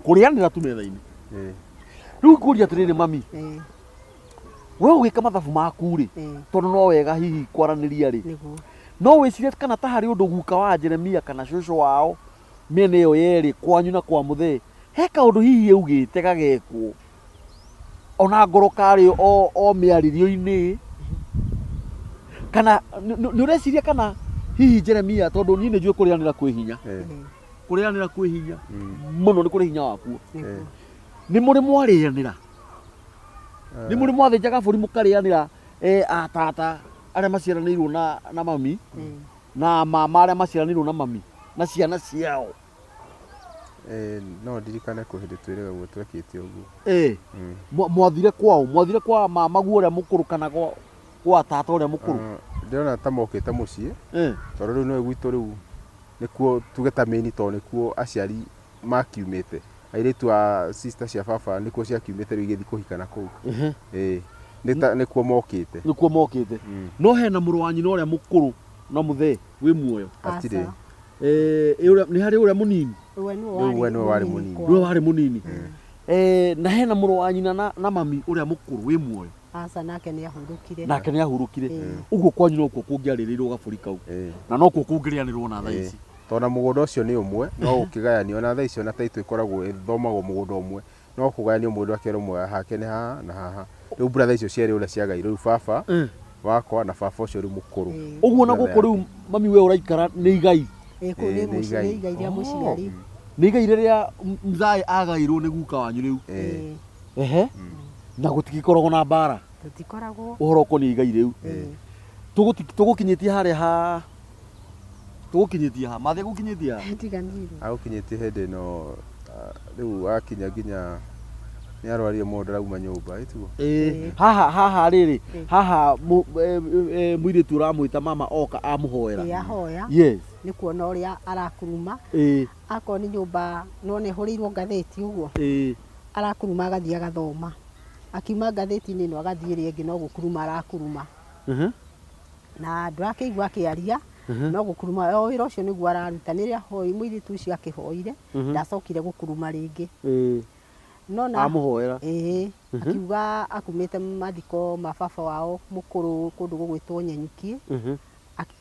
[SPEAKER 1] Kũrĩanĩra tu metha-inĩ. Rĩu ngũria atĩrĩrĩ mami, we ũgĩka mathabu maku rĩ, tondũ no wega hihi kwaranĩria rĩ,
[SPEAKER 2] Nĩguo.
[SPEAKER 1] no wĩcirie kana ta harĩ ũndũ guka wa Jeremia kana cũcũ wao mĩena ĩyo yerĩ kwanyu na kwa mũthee He kaũndũ hihi augĩte gagekwo ona ngoro karĩ o, o mĩarĩrio-inĩ kana nĩ nĩ ũreciria kana hihi Jeremia tondũ niĩ nĩ njũĩ kũrĩanĩra kwĩ hinya
[SPEAKER 3] Eh,
[SPEAKER 1] kũrĩanĩra kwĩ hinya mũno nĩ kũrĩ hinya wakuo
[SPEAKER 2] Nĩguo.
[SPEAKER 1] nĩ mũrĩ mwarĩanĩra nĩ mũrĩ mwathĩnja gabũri mũkarĩanĩra eh, atata arĩa maciaranĩirwo na, na mami na mama arĩa maciaranĩirwo na mami na ciana ciao
[SPEAKER 3] Eh, no ndirikane kwĩ hĩndĩ twĩrĩga guo twekĩte ũguo
[SPEAKER 1] Eh, mwathire kwao mwathire kwa mama guo ũrĩa mũkũrũ kana gwa kwa tata ũrĩa mũkũrũ
[SPEAKER 3] Ah, ndĩrona ta mokĩte mũciĩ
[SPEAKER 1] Eh,
[SPEAKER 3] tondũ rĩu nĩwe gwitũ rĩu nĩkuo tuge ta mĩni tondũ nĩkuo aciari makiumĩte airĩtu a sister cia baba nĩkuo ciakiumĩte rĩu igĩthiĩ kũhikana kũu
[SPEAKER 1] ehe,
[SPEAKER 3] ĩĩ nĩ ta nĩkuo mokĩte
[SPEAKER 1] nĩkuo mokĩte no hena mũrũ wa nyina ũrĩa mũkũrũ na mũthee wĩ muoyo
[SPEAKER 3] hatirĩ
[SPEAKER 2] Aca.
[SPEAKER 1] Eh, ĩ ũrĩa- nĩ harĩ ũrĩa mũnini
[SPEAKER 2] We nĩwe
[SPEAKER 3] Rĩu we nĩwe warĩ mũnini.
[SPEAKER 2] kwao.
[SPEAKER 1] nĩwe warĩ mũnini Eh, na hena mũrũ wa nyina na, na mami ũrĩa mũkũrũ wĩ muoyo
[SPEAKER 2] Aca nake nĩ ahurũkire.
[SPEAKER 1] nake nĩ ahurũkire
[SPEAKER 2] Ĩĩ.
[SPEAKER 1] ũguo kwanyu nokuo kũngĩarĩrĩirwo gabũri kau
[SPEAKER 3] Ĩĩ.
[SPEAKER 1] na nokuo kũngĩrĩanĩrwo na thaa
[SPEAKER 3] Ĩĩ.
[SPEAKER 1] ici
[SPEAKER 3] tondũ na mũgũnda ũcio nĩ ũmwe no ũkĩgayanio na thaa icio na taitũ ĩkoragwo ĩthomagwo mũgũnda ũmwe no kũgayanio mũndũ akerwo ũmwe hake nĩ haha na haha rĩu brother icio cierĩ ũrĩa ciagairwo rĩu baba
[SPEAKER 1] Eh.
[SPEAKER 3] wakwa na baba ũcio rĩu mũkũrũ
[SPEAKER 2] Ĩĩ.
[SPEAKER 1] ũguo na
[SPEAKER 3] Brother
[SPEAKER 1] gũkũ rĩu mami we ũraikara nĩ igai
[SPEAKER 2] Ĩĩ, kũu nĩ
[SPEAKER 3] Ĩĩ, nĩ
[SPEAKER 2] mũciĩ
[SPEAKER 3] igai.
[SPEAKER 2] nĩ igai rĩa mũciari.
[SPEAKER 1] nĩ igai rĩrĩa mzae agairwo nĩ guka wanyu rĩu
[SPEAKER 3] Ĩĩ.
[SPEAKER 2] Ĩĩ,
[SPEAKER 1] ehe na gũtigĩkoragwo na mbara
[SPEAKER 2] Tũtikoragwo.
[SPEAKER 1] ũhoro ũkoniĩ igai rĩu
[SPEAKER 2] Ĩĩ.
[SPEAKER 1] Tũgũkinyĩtie harĩa ha tũgũkinyĩtie ha mathĩ gũkinyĩtie ha
[SPEAKER 2] Ndiganĩirwo.
[SPEAKER 3] Agũkinyĩtie hĩndĩ ĩno ah, rĩu akinya nginya nĩ arwarire mũndũ arauma nyũmba ĩtiguo
[SPEAKER 1] Ĩĩ, haha haha rĩrĩ
[SPEAKER 2] Ĩĩ.
[SPEAKER 1] haha mũirĩtu ũramwĩta mama oka amũhoera
[SPEAKER 2] Ĩĩ, ahoya
[SPEAKER 1] yes
[SPEAKER 2] nĩ kuona ũrĩa arakuruma
[SPEAKER 1] ĩĩ
[SPEAKER 2] akorwo nĩ nyũmba nona ĩhũrĩirwo ngathĩti ũguo
[SPEAKER 1] ĩĩ
[SPEAKER 2] arakuruma agathiĩ agathoma akiuma ngathĩti-inĩ ĩno agathiĩ ĩrĩa ĩngĩ no gũkuruma arakuruma na ndũrakĩigua akĩaria no gũkuruma o wĩra ũcio nĩguo araruta nĩrĩa ahoi mũirĩtu ũcio akĩhoire ndacokire gũkuruma rĩngĩ
[SPEAKER 1] ĩĩ
[SPEAKER 2] no na
[SPEAKER 1] amũhoera
[SPEAKER 2] ĩĩ akiuga akumĩte mathiko ma baba wao mũkũrũ kũndũ gũgwĩtwo Nyenyuki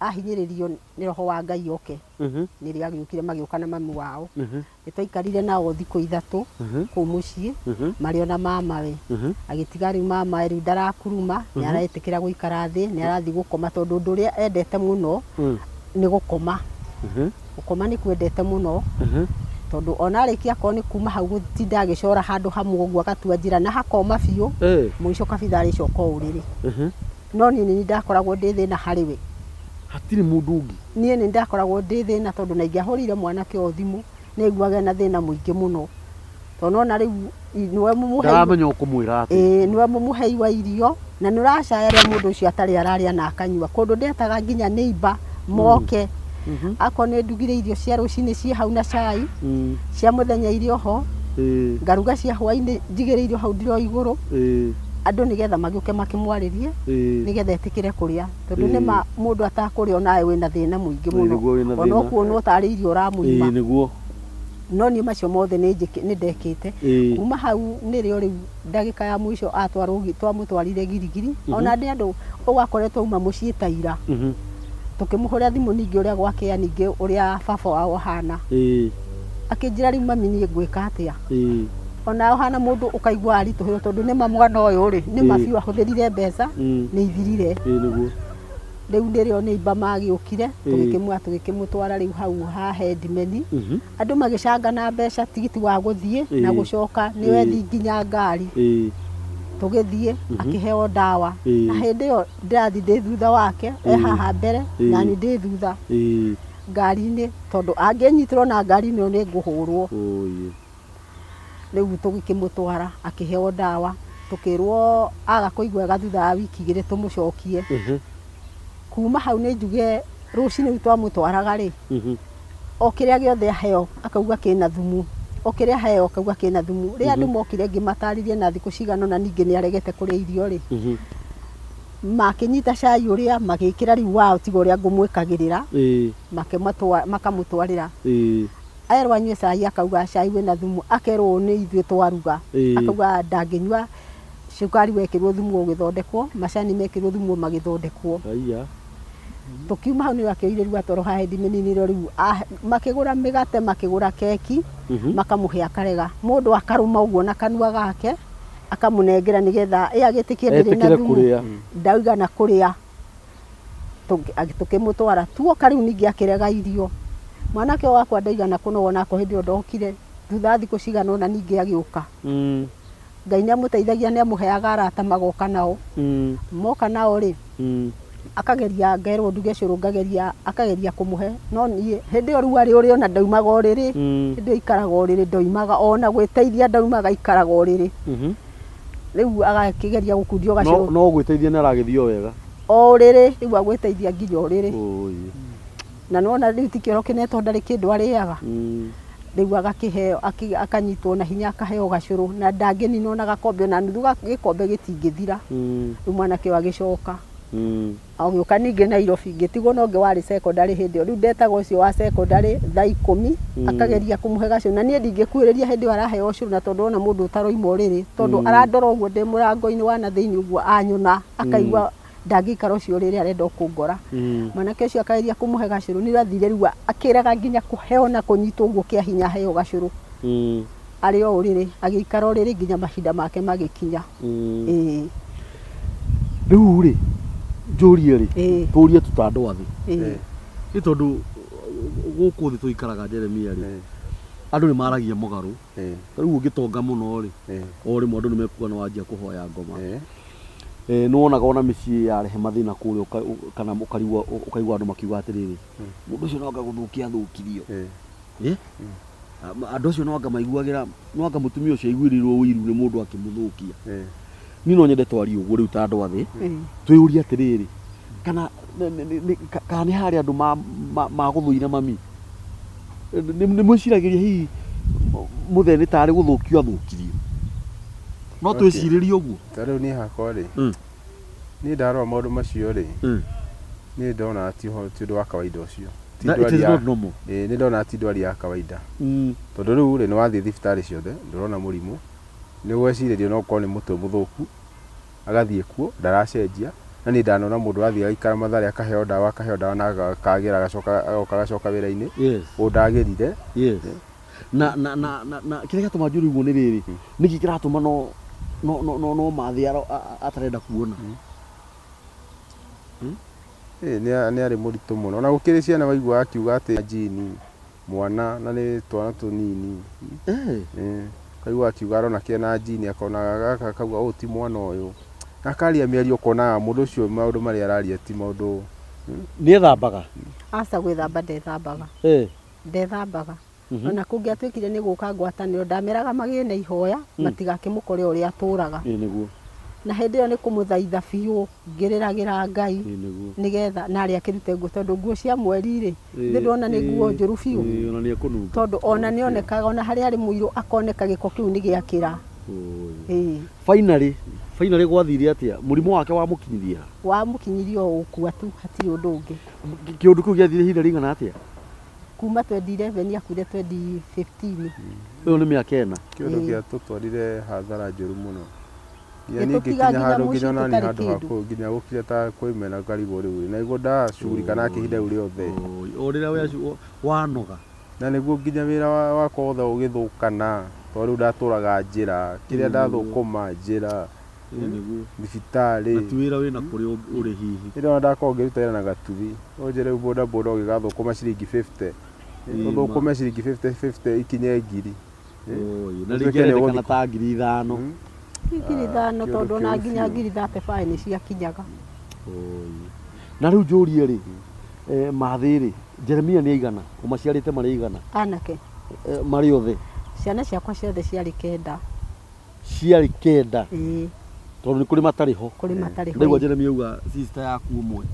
[SPEAKER 2] ahinyĩrĩrio nĩ roho wa Ngai oke nĩrĩo agĩũkire magĩũka na mami wao nĩ twaikarire nao thikũ ithatũ kũu mũciĩ marĩ ona mamawe agĩtiga rĩu mamawe rĩu ndarakuruma nĩ aretĩkĩra gũikara thĩ nĩ arathiĩ gũkoma tondũ ũndũ ũrĩa endete mũno nĩ gũkoma gũkoma nĩ kwendete mũno tondũ ona arĩkia akorwo nĩ kuma hau gũtinda agĩcora handũ hamwe ũguo agatua njĩra na hakoma biũ mũico kabitha arĩcoka o ũrĩrĩ no niĩ nĩ ndakoragwo ndĩ thĩna harĩ we
[SPEAKER 1] hatirĩ mũndũ ũngĩ
[SPEAKER 2] niĩ nĩ ndakoragwo ndĩ thĩna tondũ na ingĩahũrĩire mwanake ũyũ thimũ nĩ aiguaga ena thĩna mũingĩ mũno tondũ nona rĩu nĩwe mũmũhei
[SPEAKER 1] ndaramenya ũkũmwĩra atĩ
[SPEAKER 2] ĩĩ nĩwe mũmũhei wa irio na nĩ ũracaya rĩa mũndũ ũcio atarĩ ararĩa na akanyua kũndũ ndetaga nginya neighbor moke akorwo nĩ ndugire irio cia rũcinĩ ciĩ hau na cai cia mũthenya irio ho
[SPEAKER 1] Ĩĩ,
[SPEAKER 2] ngaruga cia hwainĩ njigĩrĩirio hau ndiro igũrũ
[SPEAKER 1] ĩĩ,
[SPEAKER 2] andũ nĩgetha magĩũke makĩmwarĩrie
[SPEAKER 1] ĩĩ.
[SPEAKER 2] nĩgetha etĩkĩre kũrĩa tondũ
[SPEAKER 1] Ĩĩ.
[SPEAKER 2] nĩma mũndũ atakũrĩa onawe wĩna thĩna mũingĩ
[SPEAKER 1] Ĩĩ,
[SPEAKER 2] mũno
[SPEAKER 1] nĩguo wĩna
[SPEAKER 2] ona
[SPEAKER 1] thĩna.
[SPEAKER 2] ũkuonwo tarĩ irio ũramũima
[SPEAKER 1] Ĩĩ, nĩguo
[SPEAKER 2] no niĩ macio mothe nĩ ndekĩte
[SPEAKER 1] Ĩĩ.
[SPEAKER 2] kuma hau nĩrĩo rĩu ndagĩka ya mũico atwarwo twamũtwarire girigiri ona nĩ andũ ũgakoretwo auma mũciĩ ta ira tũkĩmũhũrĩra thimũ ningĩ ũrĩa gwakĩa ningĩ ũrĩa baba wao ahana
[SPEAKER 1] Ĩĩ,
[SPEAKER 2] akĩnjĩra rĩu mami niĩ ngwĩka atĩa
[SPEAKER 1] ĩĩ.
[SPEAKER 2] ona ũhana mũndũ ũkaigua aritũhĩrwo tondũ nĩma mwana ũyũ rĩ nĩma
[SPEAKER 1] Ĩĩ.
[SPEAKER 2] biũ ahũthĩrire mbeca nĩ ithirire
[SPEAKER 1] Ĩĩ, nĩguo
[SPEAKER 2] rĩu nĩrĩo nĩimba magĩũkire
[SPEAKER 1] Ĩĩ.
[SPEAKER 2] tũgĩkĩmua tũgĩkĩmũtwara rĩu hau ha hendimeni andũ magĩcangana mbeca tigiti wa gũthiĩ na
[SPEAKER 1] Ĩĩ.
[SPEAKER 2] gũcoka nĩ
[SPEAKER 1] Ĩĩ.
[SPEAKER 2] wethi nginya ngari
[SPEAKER 1] Ĩĩ,
[SPEAKER 2] tũgĩthiĩ akĩheo ndawa
[SPEAKER 1] Ĩĩ.
[SPEAKER 2] na hĩndĩ ĩyo ndĩrathiĩ ndĩ thutha wake e
[SPEAKER 1] Ĩĩ.
[SPEAKER 2] haha mbere
[SPEAKER 1] Ĩĩ.
[SPEAKER 2] nani ndĩ thutha
[SPEAKER 1] ĩĩ.
[SPEAKER 2] ngari-inĩ tondũ angĩnyitĩrwo na ngari-inĩ ĩyo nĩ ngũhũrwo
[SPEAKER 1] Ũũi.
[SPEAKER 2] rĩu tũgĩkĩmũtwara akĩheo ndawa tũkĩrwo aga kũigua wega thutha wa wiki igĩrĩ tũmũcokie kuma hau nĩ njuge rũcinĩ rũu twamũtwaraga rĩ o kĩrĩa gĩothe aheo akauga kĩna thumu o kĩrĩa aheo akauga kĩna thumu rĩrĩa andũ mokire ngĩmatarĩria na thikũ cigana ũna ningĩ nĩ aregete kũrĩa irio rĩ makĩnyita cai ũrĩa magĩkĩra rĩu wao tiga ũrĩa ngũmwĩkagĩrĩra
[SPEAKER 1] Ĩĩ,
[SPEAKER 2] makamũtwarĩra
[SPEAKER 1] ĩĩ,
[SPEAKER 2] erwo anyue cai akauga cai wĩna thumu akerwo ũũ nĩ ithuĩ twaruga
[SPEAKER 1] Ĩĩ.
[SPEAKER 2] akauga ndangĩnyua cukari wekĩrwo thumu ũgĩthondekwo macani mekĩrwo thumu magĩthondekwo
[SPEAKER 1] Aiya.
[SPEAKER 2] Tũkiuma hau nĩ akĩoire rĩu atwarwo haha Hĩndĩ mĩnini rĩu makĩgũra mĩgate, makĩgũra keki, makamũhe akarega. Mũndũ akarũma ũguo na kanua gake akamũnengera nĩgetha ĩ agĩtĩkie ndĩrĩ na
[SPEAKER 1] Etĩkĩre
[SPEAKER 2] thumu.
[SPEAKER 1] kũrĩa.
[SPEAKER 2] Ndaigana kũrĩa. Tũkĩmũtwara tuoka rĩu ningĩ akĩrega irio. Mwanake ũyũ wakwa ndaigana kũnoga onakwa hĩndĩ ĩyo ndokire. Thutha wa thikũ cigana ũna ningĩ agĩũka. Ngai nĩ amũteithagia nĩ amũheaga arata magoka nao. Moka nao rĩ, akageria ngerwo nduge cũrũ ngageria akageria kũmũhe no niĩ hĩndĩ ĩyo rĩu arĩ ũrĩ ona ndaumaga ũrĩrĩ. Hĩndĩ ĩyo aikaraga ũrĩrĩ ndoimaga ona gwĩteithia ndaumaga aikaraga ũrĩrĩ. Rĩu agakĩgeria gũkundio
[SPEAKER 1] No
[SPEAKER 2] gacũrũ.
[SPEAKER 1] no gwĩteithia nĩ aragĩthiĩ o wega.
[SPEAKER 2] O ũrĩrĩ rĩu agwĩteithia nginya ũrĩrĩ.
[SPEAKER 1] Ũi.
[SPEAKER 2] Na nĩwona rĩu ti kĩoro kĩnene tondũ ndarĩ kĩndũ arĩaga. Rĩu agakĩheo akanyitwo na hinya akaheo gacũrũ na ndangĩnina ona gakombe ona nuthu gĩkombe gĩtingĩthira. Rĩu mwanake ũyũ agĩcoka. Agĩũka ningĩ Nairobi ngĩtigwo na ũngĩ warĩ secondary hĩndĩ ĩyo. Rĩu ndetaga ũcio wa secondary thaa ikũmi akageria kũmũhe gacũrũ na niĩ ndingĩkuhĩrĩria hĩndĩ ĩyo araheo ũcũrũ na tondũ ona mũndũ ũtaroima ũrĩrĩ tondũ arandora ũguo ndĩ mũrango-inĩ wa na thĩinĩ ũguo anyona akaigua ndangĩikara ũcio ũrĩrĩ arenda o kũngora. Mwanake ũcio akageria kũmũhe gacũrũ nĩ athire rĩu akĩrega nginya kũheo na kũnyitwo ũguo kĩa hinya aheo gacũrũ. Arĩ o ũrĩrĩ agĩikara ũrĩrĩ nginya mahinda make magĩkinya. Ĩĩ.
[SPEAKER 1] Rĩu rĩ, njũrie rĩ,
[SPEAKER 2] Ĩĩ.
[SPEAKER 1] tũrie tu ta andũ a thĩ.
[SPEAKER 2] Ĩĩ.
[SPEAKER 1] Nĩ tondũ gũkũ thĩ tũikaraga Jeremia rĩ, andũ nĩ maragia mũgarũ. Ta rĩu ũngĩtonga mũno rĩ, o rĩmwe andũ nĩ mekuga nĩ wanjia kũhoya ngoma. Nĩ wonaga ona mĩciĩ yarehe mathĩna kũrĩa kana ũkarigwo ũkaigua andũ makiuga atĩrĩrĩ, mũndũ ũcio no anga gũthũkia athũkirio. Andũ acio no anga maiguagĩra, no anga mũtumia ũcio aiguĩrĩirwo ũiru nĩ mũndũ akĩmũthũkia. Niĩ no nyende twarie ũguo rĩu ta andũ a thĩ, twĩyũrie atĩrĩrĩ, kana kana nĩ harĩ andũ magũthũire mami? Nĩ mwĩciragĩria hihi mũthee nĩ tarĩ gũthũkio athũkirio? No twĩcirĩrie ũguo?
[SPEAKER 3] Ta rĩu niĩ hakwa rĩ, niĩ ndarora maũndũ macio rĩ, niĩ ndonaga ti ũhoro ti ũndũ wa kawaida ũcio. Ti
[SPEAKER 1] That it
[SPEAKER 3] ndwari
[SPEAKER 1] is
[SPEAKER 3] ya
[SPEAKER 1] not normal.
[SPEAKER 3] Ĩĩ nĩ ndonaga ti ndwari ya kawaida. Tondũ rĩu rĩ, nĩ wathiĩ thibitarĩ ciothe, ndũrona mũrimũ, nĩ gwecirĩrio no ũkorwo nĩ mũtwe mũthũku, agathiĩ kuo, ndaracenjia, na niĩ ndanona mũndũ athiĩ agaikara Mathare akaheo ndawa akaheo ndawa na akagĩra agacoka agoka agacoka wĩra-inĩ, ũũ ndagĩrire.
[SPEAKER 1] Yes. Na na na na na kĩrĩa gĩatũma njũrie ũguo nĩ rĩrĩ, nĩkĩ kĩratũma no no no no no mathĩ atarenda kuona?
[SPEAKER 3] Ĩĩ nĩ arĩ mũritũ mũno. Ona gũkĩrĩ ciana waiguaga akiuga atĩ jini mwana na nĩ twana tũnini. Ũkaigua akiuga arona kena jini akona gaka akauga ũyũ ti mwana ũyũ. Na akaria mĩario ũkonaga mũndũ ũcio maũndũ marĩa araria ti maũndũ.
[SPEAKER 1] Nĩ ethambaga?
[SPEAKER 2] Aca gwĩthamba ndethambaga. Ndethambaga. Ona kũngĩatuĩkire nĩ gũka ngwatanĩro ndameraga magĩe na ihoya matigakĩmũkore ũrĩa atũraga.
[SPEAKER 1] Ĩĩ nĩguo.
[SPEAKER 2] Na hĩndĩ ĩyo nĩ kũmũthaitha biũ ngĩrĩragĩra Ngai
[SPEAKER 1] Ĩĩ nĩguo.
[SPEAKER 2] nĩgetha narĩ akĩrute nguo tondũ nguo cia mweri rĩ, githĩ ndwona nĩ nguo njũru biũ?
[SPEAKER 1] Ĩĩ ona nĩ ekũnunga.
[SPEAKER 2] Tondũ ona nĩ onekaga ona harĩa arĩ mũirũ akoneka gĩko kĩu nĩ gĩakĩra. Ĩĩ.
[SPEAKER 1] Finally, finally gwathire atĩa? Mũrimũ wake wamũkinyirie ha?
[SPEAKER 2] Wamũkinyirie o gũkua tu hatirĩ ũndũ ũngĩ.
[SPEAKER 1] Kĩũndũ kĩu gĩathire ihinda rĩigana atĩa?
[SPEAKER 2] Kuma 2011 akuire 2015.
[SPEAKER 1] Ĩyo nĩ mĩaka ĩna.
[SPEAKER 3] Kĩũndũ
[SPEAKER 2] Ĩĩ.
[SPEAKER 3] gĩatũtwarire hathara njũru mũno. Nginya niĩ
[SPEAKER 2] Gĩtũtiga
[SPEAKER 3] ngĩkinya
[SPEAKER 2] nginya
[SPEAKER 3] handũ
[SPEAKER 2] mũciĩ
[SPEAKER 3] nginya ona niĩ
[SPEAKER 2] tũtarĩ
[SPEAKER 3] handũ ha
[SPEAKER 2] kĩndũ.
[SPEAKER 3] kũ- nginya gũkinya ta kwĩmena ngarigwo rĩu na nĩguo ndacugurika nake ihinda rĩu rĩothe.
[SPEAKER 1] Oi, o rĩrĩa wanoga.
[SPEAKER 3] Na nĩguo nginya wĩra wakwa wothe ũgĩthũkana tondũ rĩu ndatũraga njĩra kĩrĩa ndathũkũma njĩra
[SPEAKER 1] Ĩĩ nĩguo.
[SPEAKER 3] thibitarĩ.
[SPEAKER 1] Na ti wĩra wĩna kũrĩa ũrĩ hihi.
[SPEAKER 3] Rĩrĩa ona ndakorwo ngĩruta wĩra na gatuthi, ũnjĩre rĩu boda boda ũgĩgathũkũma ciringi 50,
[SPEAKER 1] Ĩĩ ma.
[SPEAKER 3] ũthũkũme ciringi 50 50 ikinye ngiri.
[SPEAKER 1] Oi, na
[SPEAKER 3] Ũtuĩke
[SPEAKER 1] rĩngĩ
[SPEAKER 3] nĩ
[SPEAKER 1] arendekana
[SPEAKER 3] ũgũthiĩ
[SPEAKER 1] ta 5,000.
[SPEAKER 2] Ti 5,000
[SPEAKER 3] Kĩũndũ
[SPEAKER 2] tondũ ona
[SPEAKER 3] kĩũru
[SPEAKER 2] nginya
[SPEAKER 3] biũ.
[SPEAKER 2] 35,000 nĩ ciakinyaga.
[SPEAKER 1] Oi. Na rĩu njũrie rĩ, mathĩ rĩ, Jeremia nĩ aigana? Ũmaciarĩte marĩ aigana?
[SPEAKER 2] Anake.
[SPEAKER 1] Marĩ othe?
[SPEAKER 2] Ciana ciakwa ciothe ciarĩ kenda.
[SPEAKER 1] Ciarĩ kenda?
[SPEAKER 2] Ĩĩ.
[SPEAKER 1] Tondũ nĩ kũrĩ matarĩ ho.
[SPEAKER 2] Kũrĩ matarĩ ho.
[SPEAKER 1] Ndaigua Jeremia auga sister yaku ũmwe.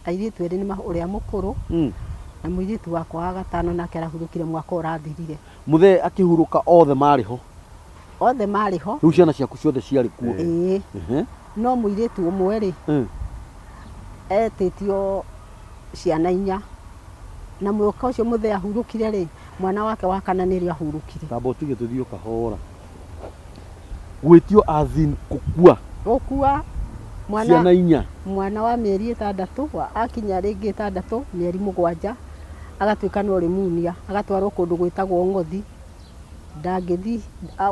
[SPEAKER 2] Airĩtu erĩ nĩ ũrĩa mũkũrũ na mũirĩtu wakwa wa gatano nake arahurũkire mwaka ũrathirire.
[SPEAKER 1] Mũthee akĩhurũka othe marĩ ho?
[SPEAKER 2] Othe marĩ ho.
[SPEAKER 1] Rĩu ciana ciaku ciothe ciarĩ kuo?
[SPEAKER 2] Ĩĩ. No mũirĩtu ũmwe rĩ, etĩtio ciana inya. Na mwaka ũcio mũthee ahurũkire rĩ, mwana wake wa kana nĩrĩo ahurũkire.
[SPEAKER 1] Tamba ũtige tũthiĩ o kahora. Gwĩtio as in gũkua?
[SPEAKER 2] Gũkua. Mwana
[SPEAKER 1] Ciana inya.
[SPEAKER 2] Mwana wa mĩeri ĩtandatũ, akinya rĩngĩ ĩtandatũ, mĩeri mũgwanja, agatuĩka no rĩmunia, agatwarwo kũndũ gwĩtagwo Ng'othi. Ndangĩthiĩ,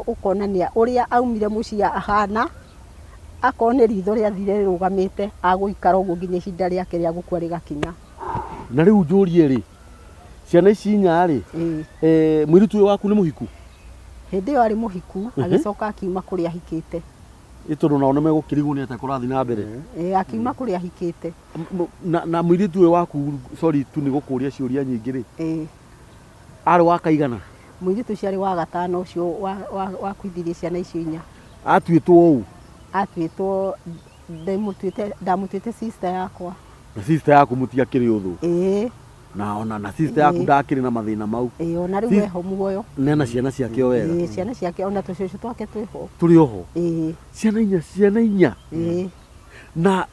[SPEAKER 2] ũkona nĩ ũrĩa aumire mũciĩ ahana, akorwo nĩ ritho rĩathire rĩrũgamĩte, agũikara ũguo nginya ihinda rĩake rĩa gũkua rĩgakinya.
[SPEAKER 1] Na rĩu njũrie rĩ, ciana ici inya rĩ, eh, mũirĩtu ũyũ waku nĩ mũhiku?
[SPEAKER 2] Hĩndĩ ĩyo arĩ mũhiku, agĩcoka akiuma kũrĩa ahikĩte.
[SPEAKER 1] Ĩ tondũ nao nĩ megũkĩrigwo nĩ atĩa kũrathiĩ na mbere.
[SPEAKER 2] Ĩ, akiuma kũrĩa ahikĩte.
[SPEAKER 1] Na, na mũirĩtu ũyũ waku, sorry tu nĩ gũkũria ciũria nyingĩ rĩ, Arĩ wa kaigana?
[SPEAKER 2] Mũirĩtu ũcio arĩ wa gatano ũcio wakuithirie ciana icio inya.
[SPEAKER 1] Atuĩtwo ũũ?
[SPEAKER 2] Atuĩtwo, ndĩmũtuĩte, ndamũtuĩte sister yakwa.
[SPEAKER 1] Na sister yaku mũtiakĩrĩ ũthũ?
[SPEAKER 2] Ĩĩ.
[SPEAKER 1] Na ona na sister yaku ndakĩrĩ na mathĩna mau?
[SPEAKER 2] Ĩĩ, ona rĩu eho muoyo.
[SPEAKER 1] Na ena ciana ciake o wega?
[SPEAKER 2] Ĩĩ, ciana ciake ona tũcũcũ twake twĩho.
[SPEAKER 1] Tũrĩ oho?
[SPEAKER 2] Ĩĩ.
[SPEAKER 1] Ciana inya, ciana inya?
[SPEAKER 2] Ĩĩ.
[SPEAKER 1] Na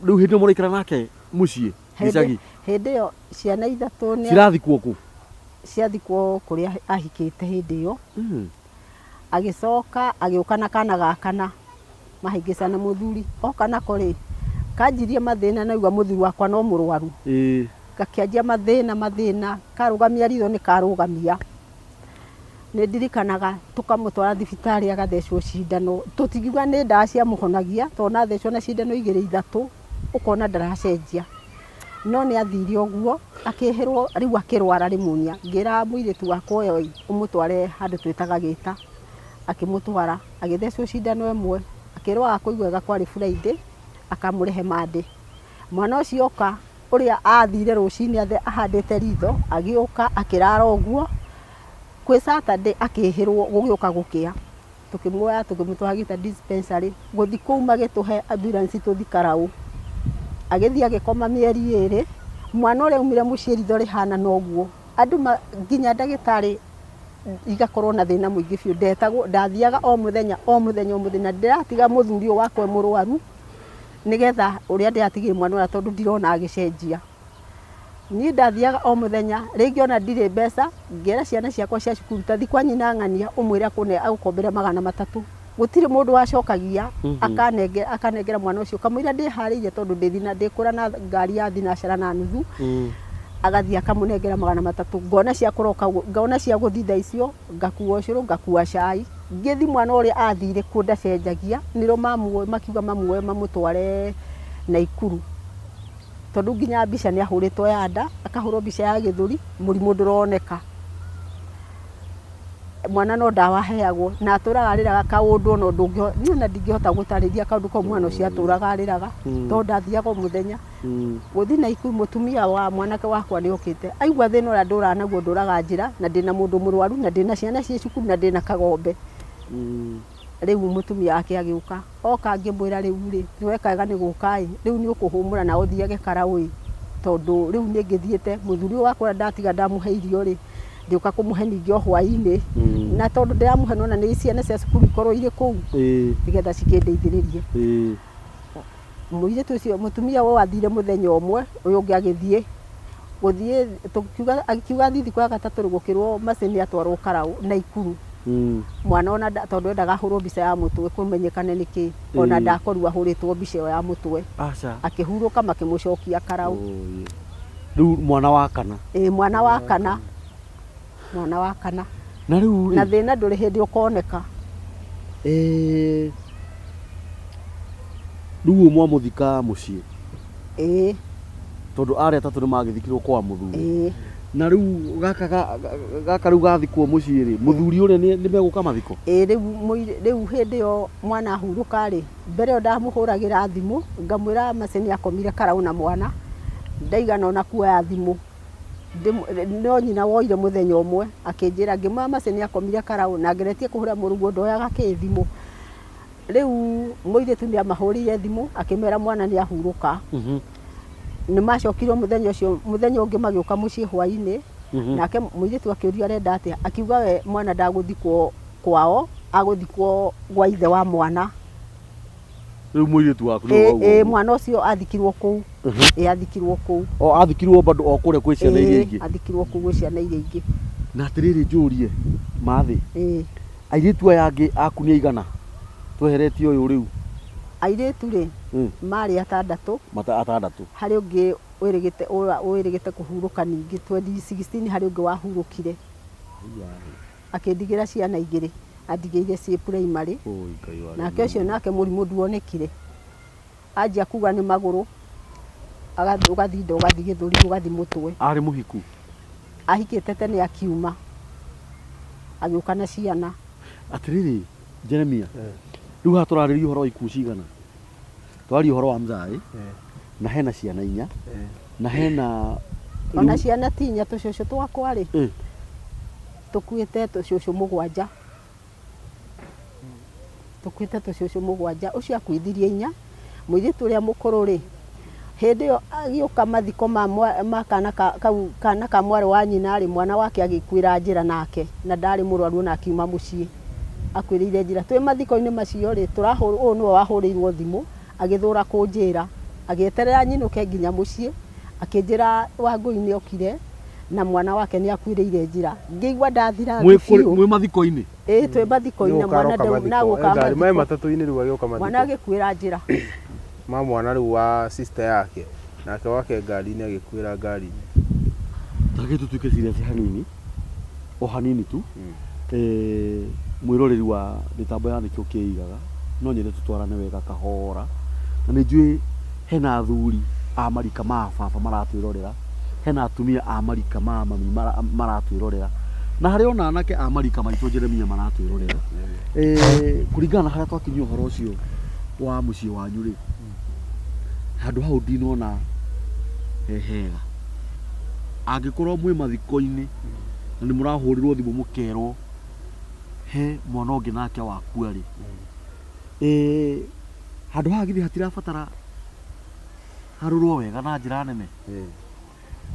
[SPEAKER 1] rĩu hĩndĩ ĩyo mũraikara nake mũciĩ?
[SPEAKER 2] Gĩcagi. Hĩndĩ ĩyo ciana ithatũ
[SPEAKER 1] nĩ Cirathikwo kũ?
[SPEAKER 2] Ciathikwo kũrĩa ahikĩte hĩndĩ ĩyo. Agĩcoka agĩũka na kana ga kana mahĩngĩcana mũthuri. Oka nako rĩ, kanjirie mathĩna na auga mũthuri wakwa no mũrwaru. Gakĩanjia mathĩna mathĩna, karũgamia ritho nĩ karũgamia. Nĩ ndirikanaga tũkamũtwara thibitarĩ agathecwo cindano, tũtingiuga nĩ ndawa ciamũhonagia tondũ ona athecwo na cindano igĩrĩ ithatũ, ũkona ndaracenjia. No nĩ athire ũguo, akĩhĩrwo rĩu akĩrwara pneumonia. Ngĩra mũirĩtu wakwa ũyũ ĩ, ũmũtware handũ twĩtaga Gĩta. Akĩmũtwara, agĩthecwo cindano ĩmwe, akĩrwo aga kũigua wega kwarĩ Friday, akamũrehe Monday. Mwana ũcio oka, ũrĩa athire rũcinĩ ahandĩte ritho, agĩũka akĩrara ũguo, kwĩ Saturday akĩhĩrwo gũgĩũka gũkĩa. Tũkĩmuoya tũkĩmũtwara Gita dispensary, gũthiĩ kũu magĩtũhe ambulance tũthiĩ Karaũ. Agĩthiĩ agĩkoma mĩeri ĩrĩ, mwana ũrĩa aumire mũciĩ ritho rĩhana na ũguo, andũ nginya ndagĩtarĩ igakorwo na thĩna mũingĩ biũ, ndetagwo, ndathiaga o mũthenya o mũthenya o mũthenya, ndĩratiga mũthuri ũyũ wakwa e mũrwaru, nĩgetha ũrĩa ndĩratigire mwana ũrĩa tondũ ndirona agĩcenjia. Niĩ ndathiaga o mũthenya, rĩngĩ ona ndirĩ mbeca, ngera ciana ciakwa cia cukuru ta thiĩ kwa nyina ng'ania ũmwĩre akũne agũkombere magana matatũ. Gũtirĩ mũndũ wacokagia akanengera mwana ũcio kamũira ndĩharĩirie tondũ ndĩkũra na ngari ya thinacara na nuthu, agathiĩ akamũnengera 300. Ngona cia kũroka, ngona cia gũthiĩ thaa icio, ngakua ũcũrũ, ngakua cai. Ngĩthiĩ mwana ũrĩa athire kuo ndacenjagia, nĩrĩo makiuga mamuoe mamũtware Naikuru. Tondũ nginya mbica nĩ ahũrĩtwo ya nda, akahũrwo mbica ya gĩthũri, mũrimũ ndũroneka. Mwana no ndawa aheagwo, na atũraga arĩraga kaũndũ ona ũndũ ũngĩ, niĩ ona ndingĩhota gũtarĩria kaũndũ kau mwana ũcio atũraga arĩraga, tondũ ndathiaga o mũthenya. Gũthiĩ Naikuru mũtumia wa mwanake wakwa nĩ okĩte, aigua thĩna ũrĩa ndũraga naguo ndũraga njĩra, na ndĩna mũndũ mũrwaru, na ndĩna ciana ciĩ cukuru, na ndĩna kagombe. Rĩu mũtumia wake agĩũka, oka ngĩmwĩra rĩu rĩ, nĩ weka wega nĩ gũka ĩ, rĩu nĩ ũkũhũmũra nawe ũthiage karaũ ĩ, tondũ rĩu niĩ ngĩthiĩte, mũthuri ũyũ wakwa ũrĩa ndatiga ndamũhe irio rĩ, ndĩũka kũmũhe ningĩ o hwainĩ, na tondũ ndĩramũhe nĩwona nĩ ciana cia cukuru ikorwo irĩ kũu, nĩgetha cikĩndeithĩrĩrie. Mũirĩtu ũcio, mũtumia ũyũ athire mũthenya ũmwe, ũyũ ũngĩ agĩthiĩ, gũthiĩ tũkiuga akiuga athiĩ thikũ ya gatatũ rĩ, gũkĩrwo Mercy nĩ atwarwo Karaũ, Naikuru. Mwana ona tondũ endaga ahũrwo mbica ya mũtwe kũmenyekane nĩkĩ, ona ndakorirwo ahũrĩtwo mbica ĩyo ya mũtwe.
[SPEAKER 1] Aca.
[SPEAKER 2] Akĩhurũka makĩmũcokia Karaũ.
[SPEAKER 1] Rĩu mwana wa kana.
[SPEAKER 2] Ĩĩ mwana wa kana. Mwana wa kana.
[SPEAKER 1] Na rĩu rĩ.
[SPEAKER 2] Na thĩna ndũrĩ hĩndĩ ũkoneka.
[SPEAKER 1] Rĩu ũyũ mwamũthika mũciĩ?
[SPEAKER 2] Ĩĩ.
[SPEAKER 1] Tondũ arĩa atatũ nĩ magĩthikirwo kwa mũthuri.
[SPEAKER 2] Ĩĩ.
[SPEAKER 1] Na rĩu gaka gaka rĩu gathikwo mũciĩ rĩ, mũthuri ũrĩa nĩ megũka mathiko?
[SPEAKER 2] Ĩĩ rĩu rĩu hĩndĩ ĩyo mwana ahurũka rĩ, mbere ĩyo ndamũhũragĩra thimũ ngamwĩra Mercy nĩ akomire karaũ na mwana, ndaigana ona kuoya thimũ. No nyina woire mũthenya ũmwe akĩnjĩra, ngĩmwĩra Mercy nĩ akomire karaũ na ngeretie kũhũrĩra mũrũguo ndoyaga kĩ thimũ. Rĩu mũirĩtu nĩ amahũrĩire thimũ akĩmera mwana nĩ ahurũka. Nĩ macokire mũthenya ũcio, mũthenya ũngĩ magĩũka mũciĩ hwainĩ, nake mũirĩtu akĩũrio arenda atĩa, akiuga we mwana ndagũthikwo kwao, agũthikwo gwa ithe wa mwana.
[SPEAKER 1] Rĩu mũirĩtu waku nĩwe wauga
[SPEAKER 2] Ĩĩ
[SPEAKER 1] ũguo?
[SPEAKER 2] mwana ũcio athikirwo kũu. Ĩĩ athikirwo kũu.
[SPEAKER 1] O athikirwo bado o kũrĩa kwĩ ciana iria ingĩ?
[SPEAKER 2] Athikirwo kũu gwĩ ciana iria ingĩ.
[SPEAKER 1] Na atĩrĩrĩ njũrie, Mathĩ, airĩtu aya angĩ aku nĩ aigana? Tweheretie ũyũ rĩu.
[SPEAKER 2] Airĩtu rĩ, marĩ atandatũ.
[SPEAKER 1] Mata atandatũ.
[SPEAKER 2] Harĩ ũngĩ wĩrĩgĩte wĩrĩgĩte kũhurũka ningĩ 2016 harĩ ũngĩ wahurũkire. Akĩndigĩra ciana igĩrĩ andigĩire ciĩ primary. Nake ũcio nake mũrimũ nduonekire. Anjia kuga nĩ magũrũ, ũgathiĩ nda ũgathiĩ gĩthũri ũgathiĩ mũtwe.
[SPEAKER 1] Arĩ mũhiku?
[SPEAKER 2] Ahikĩte tene akiuma, agĩũka na ciana.
[SPEAKER 1] Atĩrĩrĩ Jeremia, rĩu haha tũrarĩria ũhoro wa ikuũ cigana? Twaria ũhoro wa mzaĩ, na hena ciana inya, na hena
[SPEAKER 2] Ona ciana ti inya, tũcũcũ twakwa rĩ, tũkuĩte tũcũcũ mũgwanja. Tũkuĩte tũcũcũ mũgwanja, ũcio akuithirie inya, mũirĩtu ũrĩa mũkũrũ rĩ, hĩndĩ ĩyo agĩũka mathiko ma kana kau, kana ka mwarĩ wa nyina rĩ, mwana wake agĩkuĩra njĩra nake, na ndarĩ mũrwaru ona akiuma mũciĩ, akuĩrĩire njĩra. Twĩ mathiko-inĩ macio rĩ, ũyũ nĩwe wahũrĩirwo thimũ, agĩthũra kũnjĩra, agĩeterera nyinũke nginya mũciĩ, akĩnjĩra Wangũi nĩ okire, na mwana wake nĩ akuĩrĩire njĩra. Ngĩigua ndathira
[SPEAKER 1] thĩ biũ. Mwĩ mathiko-inĩ?
[SPEAKER 2] Ĩĩ twĩ mathiko-inĩ na mwana
[SPEAKER 3] ndau na gũka mathiko. Marĩ matatũ-inĩ rĩu agĩũka mathiko.
[SPEAKER 2] Mwana agĩkuĩra njĩra.
[SPEAKER 3] Ma mwana rĩu wa sister yake nake wake ngari-inĩ agĩkuĩra ngari-inĩ.
[SPEAKER 1] Ta reke tũtuĩke serious hanini, o hanini tu. Mwĩroreri wa mĩtambo ya Nĩkĩo Kĩigaga, no nyende tũtwarane wega kahora, na nĩ njũĩ hena athuri a marika ma baba maratwĩrorera, hena atumia a marika ma mami maratwĩrorera, na harĩ ona anake a marika maitũ Jeremia maratwĩrorera. Kũringana na harĩa twakinyia ũhoro ũcio wa mũciĩ wanyu rĩ, handũ hau ndinona he hega. Angĩkorwo mwĩ mathiko-inĩ na nĩ mũrahũrĩrwo thimũ mũkerwo he mwana ũngĩ nake wakua rĩ, handũ haha githĩ hatirabatara harorwo wega na njĩra nene?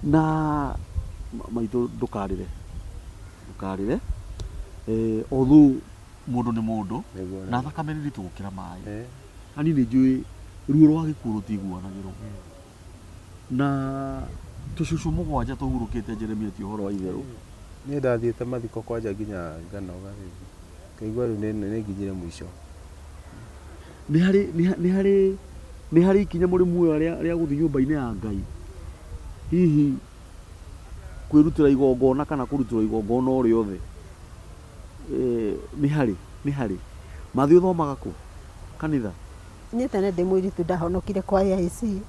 [SPEAKER 1] Na maitũ ndũkarĩre, ndũkarĩre, although mũndũ nĩ mũndũ na thakame nĩ nditũ gũkĩra maĩ. Na niĩ nĩ njũĩ ruo rwa gĩkuũ rũtiguanagĩrwo. Na tũcũcũ mũgwanja tũhurũkĩte Jeremia ti ũhoro wa itherũ.
[SPEAKER 3] Niĩ ndathiĩte mathiko kwanja nginya nganoga rĩu. Ngaigua rĩu nĩ nginyire mũico.
[SPEAKER 1] Nĩ harĩ nĩ harĩ nĩ harĩ ikinya mũrĩ muoya rĩa rĩa gũthiĩ nyũmba-inĩ ya Ngai hihi kwĩrutĩra igongona kana kũrutĩrwo igongona o rĩothe nĩ harĩ nĩ harĩ Mathiĩ ũthomaga kũ kanitha?
[SPEAKER 2] Niĩ tene ndĩ mũirĩtu ndahonokire kwa AIC,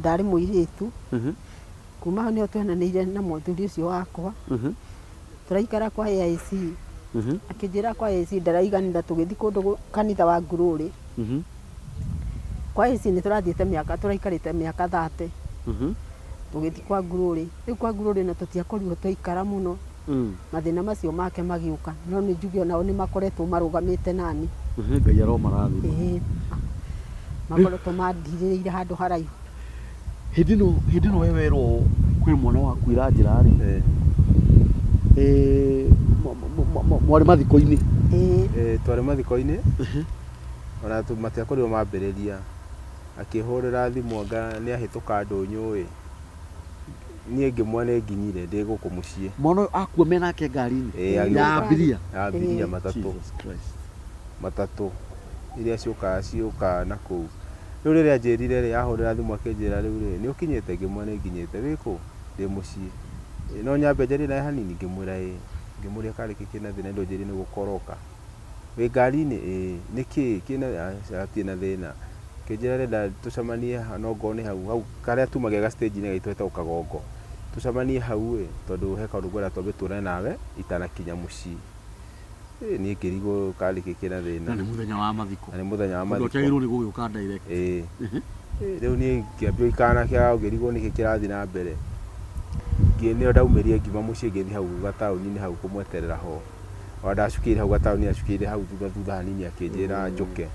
[SPEAKER 2] ndarĩ mũirĩtu, kuma hau nĩho twenanĩire na mũthuri ũcio wakwa, tũraikara kwa AIC, akĩnjĩra kwa AIC ndaraiganĩra tũgĩthiĩ kũndũ kanitha wa Glory, kwa AIC nĩ tũrathiĩte mĩaka tũraikarĩte mĩaka thate, tũgĩthiĩ kwa Glory, rĩu kwa Glory na tũtiakorirwo twaikara mũno, mathĩna macio make magĩũka, no nĩ njuge onao nĩ makoretwo marũgamĩte nani.
[SPEAKER 1] Ngai aromarathima.
[SPEAKER 2] Ĩĩ, makoretwo mandirĩrĩire handũ haraihu.
[SPEAKER 1] Hĩndĩ ĩno hĩndĩ ĩno we werwo kwĩ mwana wakuĩra njĩra rĩ, eh, mwarĩ mathiko-inĩ?
[SPEAKER 2] Ĩĩ.
[SPEAKER 3] Twarĩ mathiko-inĩ, ona matiakorirwo mambĩrĩria, akĩhũrĩra thimũ anga nĩ ahĩtũka ndũnyũ ĩ. Niĩ ngĩmwe nĩ nginyire ndĩ gũkũ mũciĩ.
[SPEAKER 1] Mwana ũyũ akua me nake ngari-inĩ
[SPEAKER 3] Ĩĩ, agĩũka.
[SPEAKER 1] ya abiria?
[SPEAKER 3] Ya abiria matatũ.
[SPEAKER 1] Jesus Christ.
[SPEAKER 3] Matatũ iria ciũkaga ciũkaga na kũu. Rĩu rĩrĩa anjĩrire rĩ, ahũrĩra thimũ akĩnjĩra rĩu rĩ, nĩ ũkinyĩte? Ngĩmwĩra nĩ nginyĩte. Wĩ kũ? Ndĩ mũciĩ. No nyambe njarie nawe hanini? Ngĩmwĩra ĩĩ. Ngĩmũria karĩ kĩ kĩna thĩna nĩ ũnjĩrire nĩ gũka ũroka. Wĩ ngari-inĩ? Ĩĩ. Nĩ kĩĩ kĩna Aca hatirĩ na thĩna. Akĩnjĩra arenda tũcemanie ha no ngorwo nĩ hau, hau karĩa tumagia ga stage -inĩ gaitũ hetagwo Kagongo. Tũcemanie hau ĩ, tondũ he kaũndũ ngwenda twambe tuonane nawe itanakinya mũciĩ. Ĩ niĩ ngĩrigwo karĩ kĩ kĩna thĩna.
[SPEAKER 1] Na nĩ mũthenya wa mathiko.
[SPEAKER 3] Na nĩ mũthenya wa
[SPEAKER 1] Tondũ
[SPEAKER 3] mathiko.
[SPEAKER 1] akĩagĩrĩirwo nĩ gũgĩũka direct.
[SPEAKER 3] Ĩĩ. Rĩu niĩ ngĩambia gũikara nake ngĩrigwo nĩkĩ kĩrathiĩ na mbere. Nĩo ndaumĩrire ngiuma mũciĩ ngĩthiĩ hau gataũni-inĩ hau kũmweterera ho. Ona ndacukĩire hau gataũni acukĩire hau thutha thutha hanini akĩnjĩra njũke.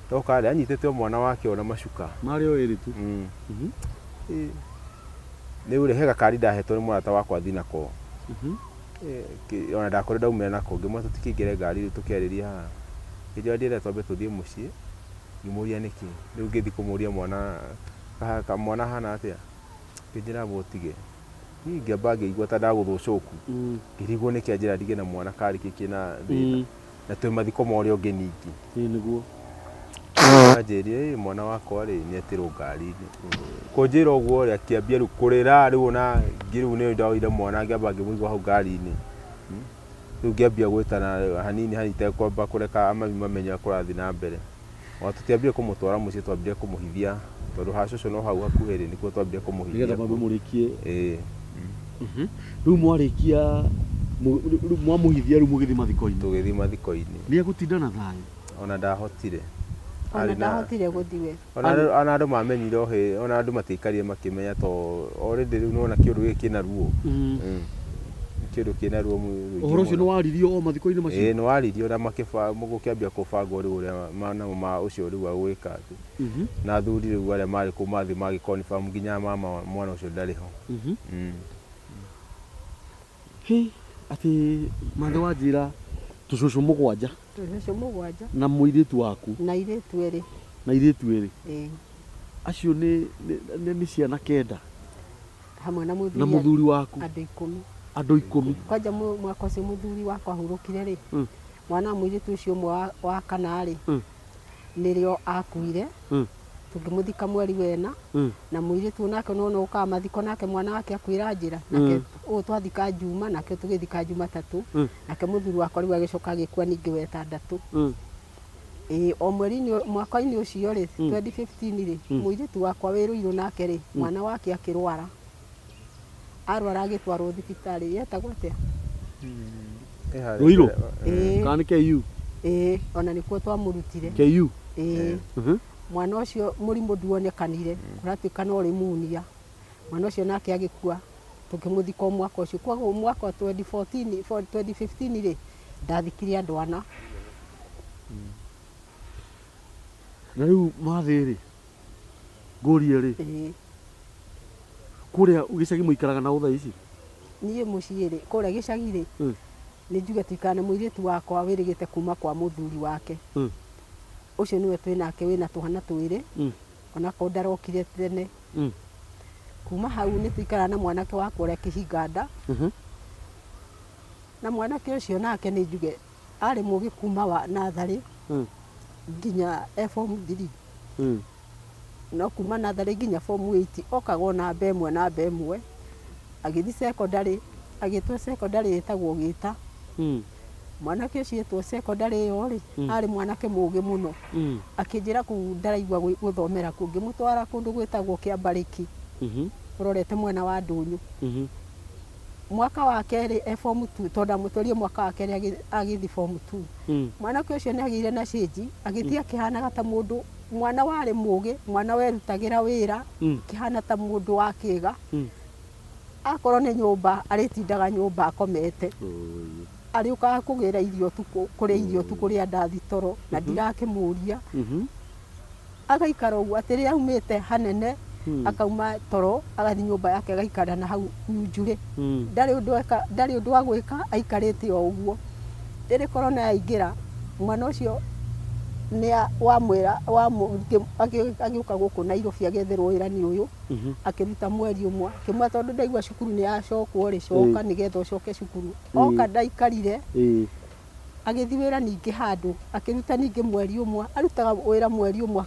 [SPEAKER 3] Ndoka rĩ, anyitĩte o mwana wake o na macuka.
[SPEAKER 1] Marĩ o erĩ tu.
[SPEAKER 3] Ĩ, Rĩu rĩ, he gakari ndahetwo nĩ mũrata wakwa thiĩ nako. Ĩ, Ona ndakorire ndaumĩra nako, ngĩmwĩra tũtikĩingĩre ngari rĩu tũkĩarĩrie haha. Akĩnjĩra ndĩrenda twambe tũthiĩ mũciĩ, ngĩmũria nĩkĩ. Rĩu ngĩthiĩ kũmũria mwana, mwana ahana atĩa? Akĩnjĩra amba ũtige. Niĩ ngĩamba ngĩigua ta ndagũthwo coku. Ngĩrigwo nĩkĩ anjĩra ndige na mwana karĩ kĩ kĩna thĩna. Na twĩ mathiko ma ũrĩa ũngĩ ningĩ.
[SPEAKER 1] Ĩĩ nĩguo.
[SPEAKER 3] Anjĩrire, "Ĩ, mwana wakwa rĩ, nĩ etĩrwo ngari-inĩ. Kũnjĩra ũguo rĩ, akĩambia rĩu kũrĩra rĩu ona rĩu nĩ ndoire mwana ngĩamba ngĩmũiga hau ngari-inĩ. Rĩu ngĩambia gwĩtana hanini hanini itekwamba kũreka mami mamenye ũrĩa kũrathiĩ na mbere. Ona tũtiambire kũmũtwara mũciĩ twambire kũmũhithia tondũ ha cũcũ no hau hakuhĩ rĩ, nĩkuo twambire kũmũhithia
[SPEAKER 1] Nĩgetha mwambe
[SPEAKER 3] kuo.
[SPEAKER 1] mũrĩkie.
[SPEAKER 3] Ĩĩ.
[SPEAKER 1] Rĩu mwarĩkia rĩu mwamũhithia rĩu mũgĩthiĩ mathiko-inĩ.
[SPEAKER 3] Tũgĩthiĩ mathiko-inĩ.
[SPEAKER 1] Nĩ egũtinda na thayũ?
[SPEAKER 3] Ona ndahotire.
[SPEAKER 2] Ona
[SPEAKER 3] Arĩ na
[SPEAKER 2] ndahotire gũthiĩ we.
[SPEAKER 3] Ona andũ ona andũ mamenyire o hĩ ona andũ matiaikarire makĩmenya to already rĩu nĩwona kĩũndũ gĩkĩ kĩna ruo. Nĩ kĩũndũ kĩna ruo mũingĩ
[SPEAKER 1] Ũhoro ũcio
[SPEAKER 3] mũno.
[SPEAKER 1] nĩ waririo o mathiko-inĩ macio?
[SPEAKER 3] Ĩĩ nĩ waririo na makĩba gũkĩambia kũbangwo rĩu ũrĩa namo ma ũcio rĩu agwĩka atĩ. Na athuri rĩu arĩa marĩ kũu mathiĩ magĩ confirm nginya mama mwana ũcio ndarĩ ho.
[SPEAKER 1] Hĩ, atĩ mathe wanjĩra tũcũcũ mũgwanja.
[SPEAKER 2] Tũcũcũ mũgwanja.
[SPEAKER 1] Na mũirĩtu waku.
[SPEAKER 2] Na airĩtu erĩ.
[SPEAKER 1] Na airĩtu erĩ.
[SPEAKER 2] Ĩĩ.
[SPEAKER 1] Acio nĩ, nĩ, nĩ, nĩ ciana kenda.
[SPEAKER 2] Hamwe na mũthuri.
[SPEAKER 1] Na mũthuri waku.
[SPEAKER 2] Andũ ikũmi.
[SPEAKER 1] Andũ ikũmi.
[SPEAKER 2] Kwanja mwaka ũcio mũthuri wakwa ahurũkire rĩ, mwana wa mũirĩtu ũcio ũmwe wa, wa kana rĩ, nĩrĩo akuire. Tũkĩmũthika mweri wena. Na mũirĩtu nake nĩwona ũkaga mathiko nake mwana wake akuĩra njĩra. Nake ũyũ twathika Juma, nake tũgĩthika Jumatatũ. Nake mũthuri wakwa rĩu agĩcoka agĩkua ningĩ wetandatũ. Ĩĩ, o mweri-inĩ, mwaka-inĩ ũcio rĩ, 2015 rĩ, mũirĩtu wakwa wĩ Rũirũ nake rĩ, mwana wake akĩrwara. Arwara agĩtwarwo thibitarĩ, yetagwo atĩa?
[SPEAKER 1] Rũirũ?
[SPEAKER 2] Ĩĩ.
[SPEAKER 1] Kana nĩ KU?
[SPEAKER 2] Ĩĩ, ona nĩkuo twamũrutire.
[SPEAKER 1] KU?
[SPEAKER 2] Ĩĩ. Mwana ũcio mũrimũ nduonekanire, kũratuĩka no rĩmunia. Mwana ũcio nake agĩkua, tũkĩmũthika o mwaka ũcio. Koguo mwaka wa 2014, 2015 rĩ, ndathikire andũ ana.
[SPEAKER 1] Na rĩu mathĩ rĩ, ngũrie rĩ,
[SPEAKER 2] Ĩĩ.
[SPEAKER 1] kũrĩa gĩcagi mũikaraga na ũ thaa ici?
[SPEAKER 2] Niĩ mũciĩ rĩ, kũrĩa gĩcagi rĩ, nĩ njuge tũikaraga na mũirĩtu wakwa wĩrĩgĩte kuma kwa mũthuri wake. Ũcio nĩwe twĩ nake wĩna twana twĩrĩ, onakorwo ndarokire tene. Kuma hau nĩ tũikaraga na mwanake wakwa ũrĩa kĩhinga nda. Na mwanake ũcio nake nĩ njuge arĩ mũgĩ kuma wa natharĩ nginya e form 3. No kuma natharĩ nginya form 8 okaga o namba ĩmwe namba ĩmwe. Agĩthiĩ secondary, agĩtwo secondary ĩtagwo Gĩta. Mwanake ũcio etwo secondary ĩyo rĩ, arĩ mwanake mũgĩ mũno. Akĩnjĩra kũu ndaraigua gũthomera kuo, ngĩmũtwara kũndũ gwĩtagwo Kĩambarĩki, ũrorete mwena wa Ndũnyũ. Mwaka wa kerĩ e form 2, tondũ ndamũtwarire mwaka wa kerĩ agĩthiĩ form 2. Mwanake ũcio nĩ agĩire na cĩnji, agĩthiĩ akĩhanaga ta mũndũ, mwana warĩ mũgĩ, mwana werutagĩra wĩra, akĩhana ta mũndũ wa kĩga. Akorwo nĩ nyũmba, arĩtindaga nyũmba akomete. Arĩũkaga kũgĩra irio ũtukũ, kũrĩa irio ũtukũ rĩrĩa ndathiĩ toro, na ndirakĩmũria. Agaikara ũguo, atĩ rĩrĩa aumĩte hanene, akauma toro, agathiĩ nyũmba yake agaikara na hau nyunjurĩ. Ndarĩ ũndũ eka, ndarĩ ũndũ wa gwĩka, aikarĩte o ũguo. Rĩrĩ korona yaingĩra, mwana ũcio nĩ wamwĩra, agĩũka gũkũ Nairobi agĩetherwo wĩra nĩ ũyũ. Akĩruta mweri ũmwe, akĩmwĩra tondũ ndaigua cukuru nĩ yacokwo rĩ, coka nĩgetha ũcoke cukuru. Oka ndaikarire, agĩthiĩ wĩra ningĩ handũ, akĩruta ningĩ mweri ũmwe, arutaga wĩra mweri ũmwe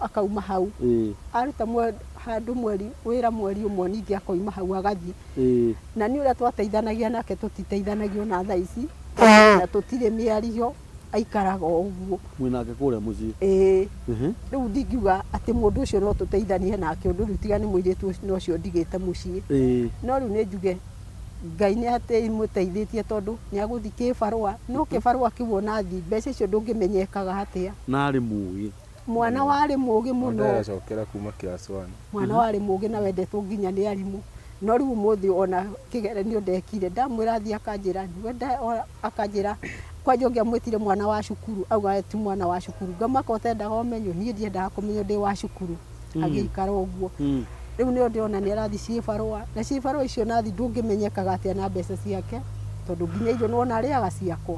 [SPEAKER 2] akauma hau. Aruta handũ mweri, wĩra mweri ũmwe ningĩ akoima hau agathiĩ. Na nĩ ũrĩa twateithanagia nake tũtiteithanagia ona thaa ici, na tũtirĩ mĩario. Aikaraga o ũguo.
[SPEAKER 1] Mwĩ nake kũrĩa mũciĩ?
[SPEAKER 2] Ĩĩ. Rĩu ndingiuga atĩ mũndũ ũcio no tũteithanie nake ũndũ rĩu tiga nĩ mũirĩtu ũcio ndigĩte mũciĩ. No rĩu nĩ njuge Ngai nĩ amũteithĩtie tondũ nĩ agũthiĩ kĩbarũa, no kĩbarũa kĩu ona athiĩ mbeca icio ndũngĩmenyekaga atĩa.
[SPEAKER 1] Na arĩ mũgĩ.
[SPEAKER 2] Mwana warĩ mũgĩ mũno.
[SPEAKER 3] Ndaracokera kuma class 1.
[SPEAKER 2] Mwana warĩ mũgĩ na wendetwo nginya nĩ arimũ. No rĩu ũmũthĩ ona kĩgeranio ndekire, ndamwĩra athiĩ akanjĩra, akanjĩra kwanja ũngĩamwĩtire mwana wa cukuru, auga ti mwana wa cukuru. Ngamaka ũtendaga ũmenywo, niĩ ndiendaga kũmenywo ndĩ wa cukuru. Agĩikara ũguo. Rĩu nĩo ndĩrona nĩ arathiĩ ciĩbarũa, na ciĩbarũa icio nathi ndũngĩmenyekaga atĩa na mbeca ciake, tondũ nginya irio nĩwona arĩaga ciakwa.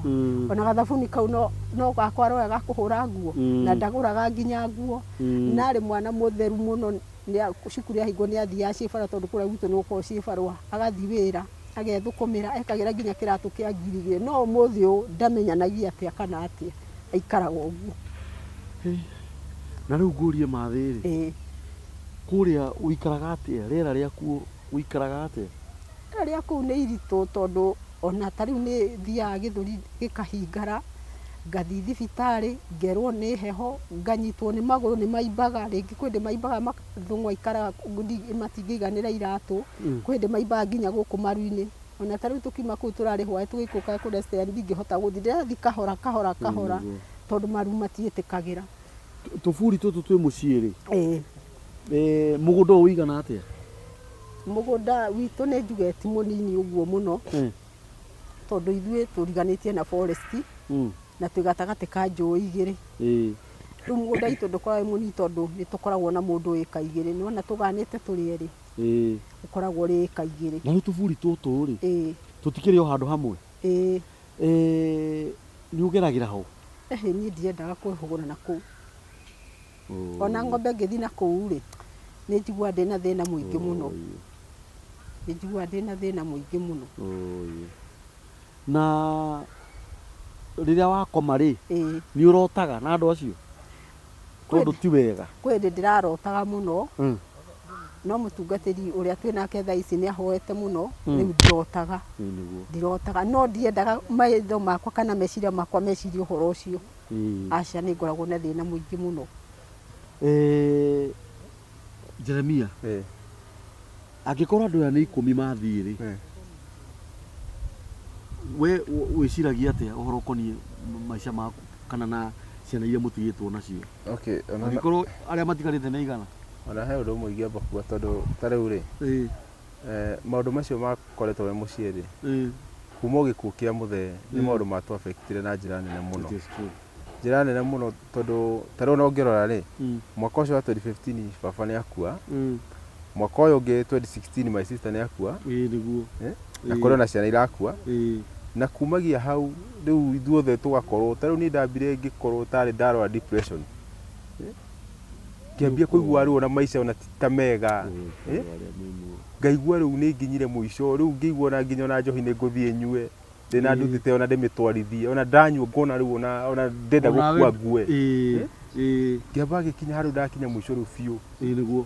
[SPEAKER 2] Ona gathabuni kau no gakwa aroya ga kũhũra nguo, na ndagũraga nginya nguo. Na arĩ mwana mũtheru mũno, cukuru yahingwo nĩ athiaga ciĩbarũa tondũ kũrĩa gwitũ nĩ gũkoragwo ciĩbarũa, agathiĩ wĩra, agethũkũmĩra, ekagĩra nginya kĩratũ kĩa ngiri igĩrĩ. No ũmũthĩ ũyũ ndamenyanagia atĩa kana atĩa, aikaraga ũguo.
[SPEAKER 1] Na rĩu ngũrie mathĩ rĩ,
[SPEAKER 2] Ĩĩ.
[SPEAKER 1] kũrĩa ũikaraga atĩa? Rĩera rĩakuo ũikaraga atĩa?
[SPEAKER 2] Rĩera rĩa kũu nĩ iritũ tondũ ona ta rĩu nĩ thiaga gĩthũri gĩkahingara, ngathiĩ thibitarĩ ngerwo nĩ heho, nganyitwo nĩ magũrũ nĩ maimbaga, rĩngĩ kwĩ hĩndĩ maimbaga thũng'wa ikaraga matingĩiganĩra iratũ, kwĩ hĩndĩ maimbaga nginya gũkũ maru-inĩ. Ona ta rĩu tũkiuma kũu tũrarĩ hwaĩ tũgĩikũrũka kũrĩa stair ndingĩhota gũthiĩ, ndĩrathiĩ kahora kahora kahora tondũ maru matiĩtĩkagĩra.
[SPEAKER 1] Tũburi tũtũ twĩ mũciĩ rĩ,
[SPEAKER 2] Ĩĩ.
[SPEAKER 1] Eh, mũgũnda ũyũ ũigana atĩa?
[SPEAKER 2] Mũgũnda witũ nĩ njuge ti mũnini ũguo mũno tondũ ithuĩ tũriganĩtie na forest na twĩ gatagatĩ ka njũĩ igĩrĩ. Rĩu mũgũnda witũ ndũkoragwo wĩ mũnini tondũ nĩ tũkoragwo na mũndũ ĩka igĩrĩ. Nĩ wona tũganĩte tũrĩ erĩ, ũkoragwo ũrĩ ĩka igĩrĩ.
[SPEAKER 1] Na rĩu tũburi tũtũ rĩ, tũtikĩrĩ o handũ hamwe?
[SPEAKER 2] Ĩĩ.
[SPEAKER 1] Nĩ ũgeragĩra ho?
[SPEAKER 2] Ĩhĩ, niĩ ndiendaga kwĩhũgũra na kũu. Ona ng'ombe ngĩthiĩ na kũu rĩ, nĩ njiguaga ndĩna thĩna mũingĩ mũno. Nĩ njiguaga ndĩna thĩna mũingĩ mũno.
[SPEAKER 1] Na rĩrĩa wakoma rĩ, nĩ ũrotaga na andũ acio? Tondũ ti wega.
[SPEAKER 2] Kwĩ hĩndĩ ndĩrarotaga mũno, no mũtungatĩri ũrĩa twĩ nake thaa ici nĩ ahoete mũno, rĩu ndirotaga. Ndirotaga, no ndiendaga maitho makwa kana meciria makwa mecirie ũhoro ũcio. Aca nĩ ngoragwo na thĩna mũingĩ mũno.
[SPEAKER 1] Eh, Jeremia angĩkorwo andũ aya nĩ ikũmi mathiĩ rĩ we wĩciragia atĩa ũhoro ũkoniĩ maica maku kana na ciana iria mũtigĩtwo nacio
[SPEAKER 3] Okay, ona
[SPEAKER 1] angĩkorwo arĩa matigarĩte nĩ aigana
[SPEAKER 3] ona he ũndũ ũmwe ingĩamba kuga tondũ ta rĩu rĩ maũndũ macio makoretwo me mũciĩ rĩ kuma o gĩkuũ kĩa mũthee nĩ maũndũ matũ affectire na njĩra nene mũno.
[SPEAKER 1] It is true.
[SPEAKER 3] Njĩra nene mũno tondũ ta rĩu ona ũngĩrora rĩ mwaka ũcio wa 2015 baba nĩ akua mwaka ũyũ ũngĩ 2016 my sister nĩ akua
[SPEAKER 1] Ĩĩ nĩguo.
[SPEAKER 3] Na kũrĩ ona ciana irakua na kumagia hau rĩu ithuothe tũgakorwo ta rĩu niĩ ndambire ngĩkorwo tarĩ ndarwara depression ngĩambia kũigua rĩu ona maica ona ti ta mega ngaigua rĩu nĩ nginyire mũico rĩu ngĩigua ona nginya ona njohi nĩ ngũthiĩ nyue ndĩna nduthi ta ĩyo na ndĩmĩtwarithie ona ndanyua ngona rĩu ona ona ndenda gũkua ngue ngĩamba gĩkinya handũ ndakinya mũico rĩu biũ
[SPEAKER 1] Ĩĩ nĩguo.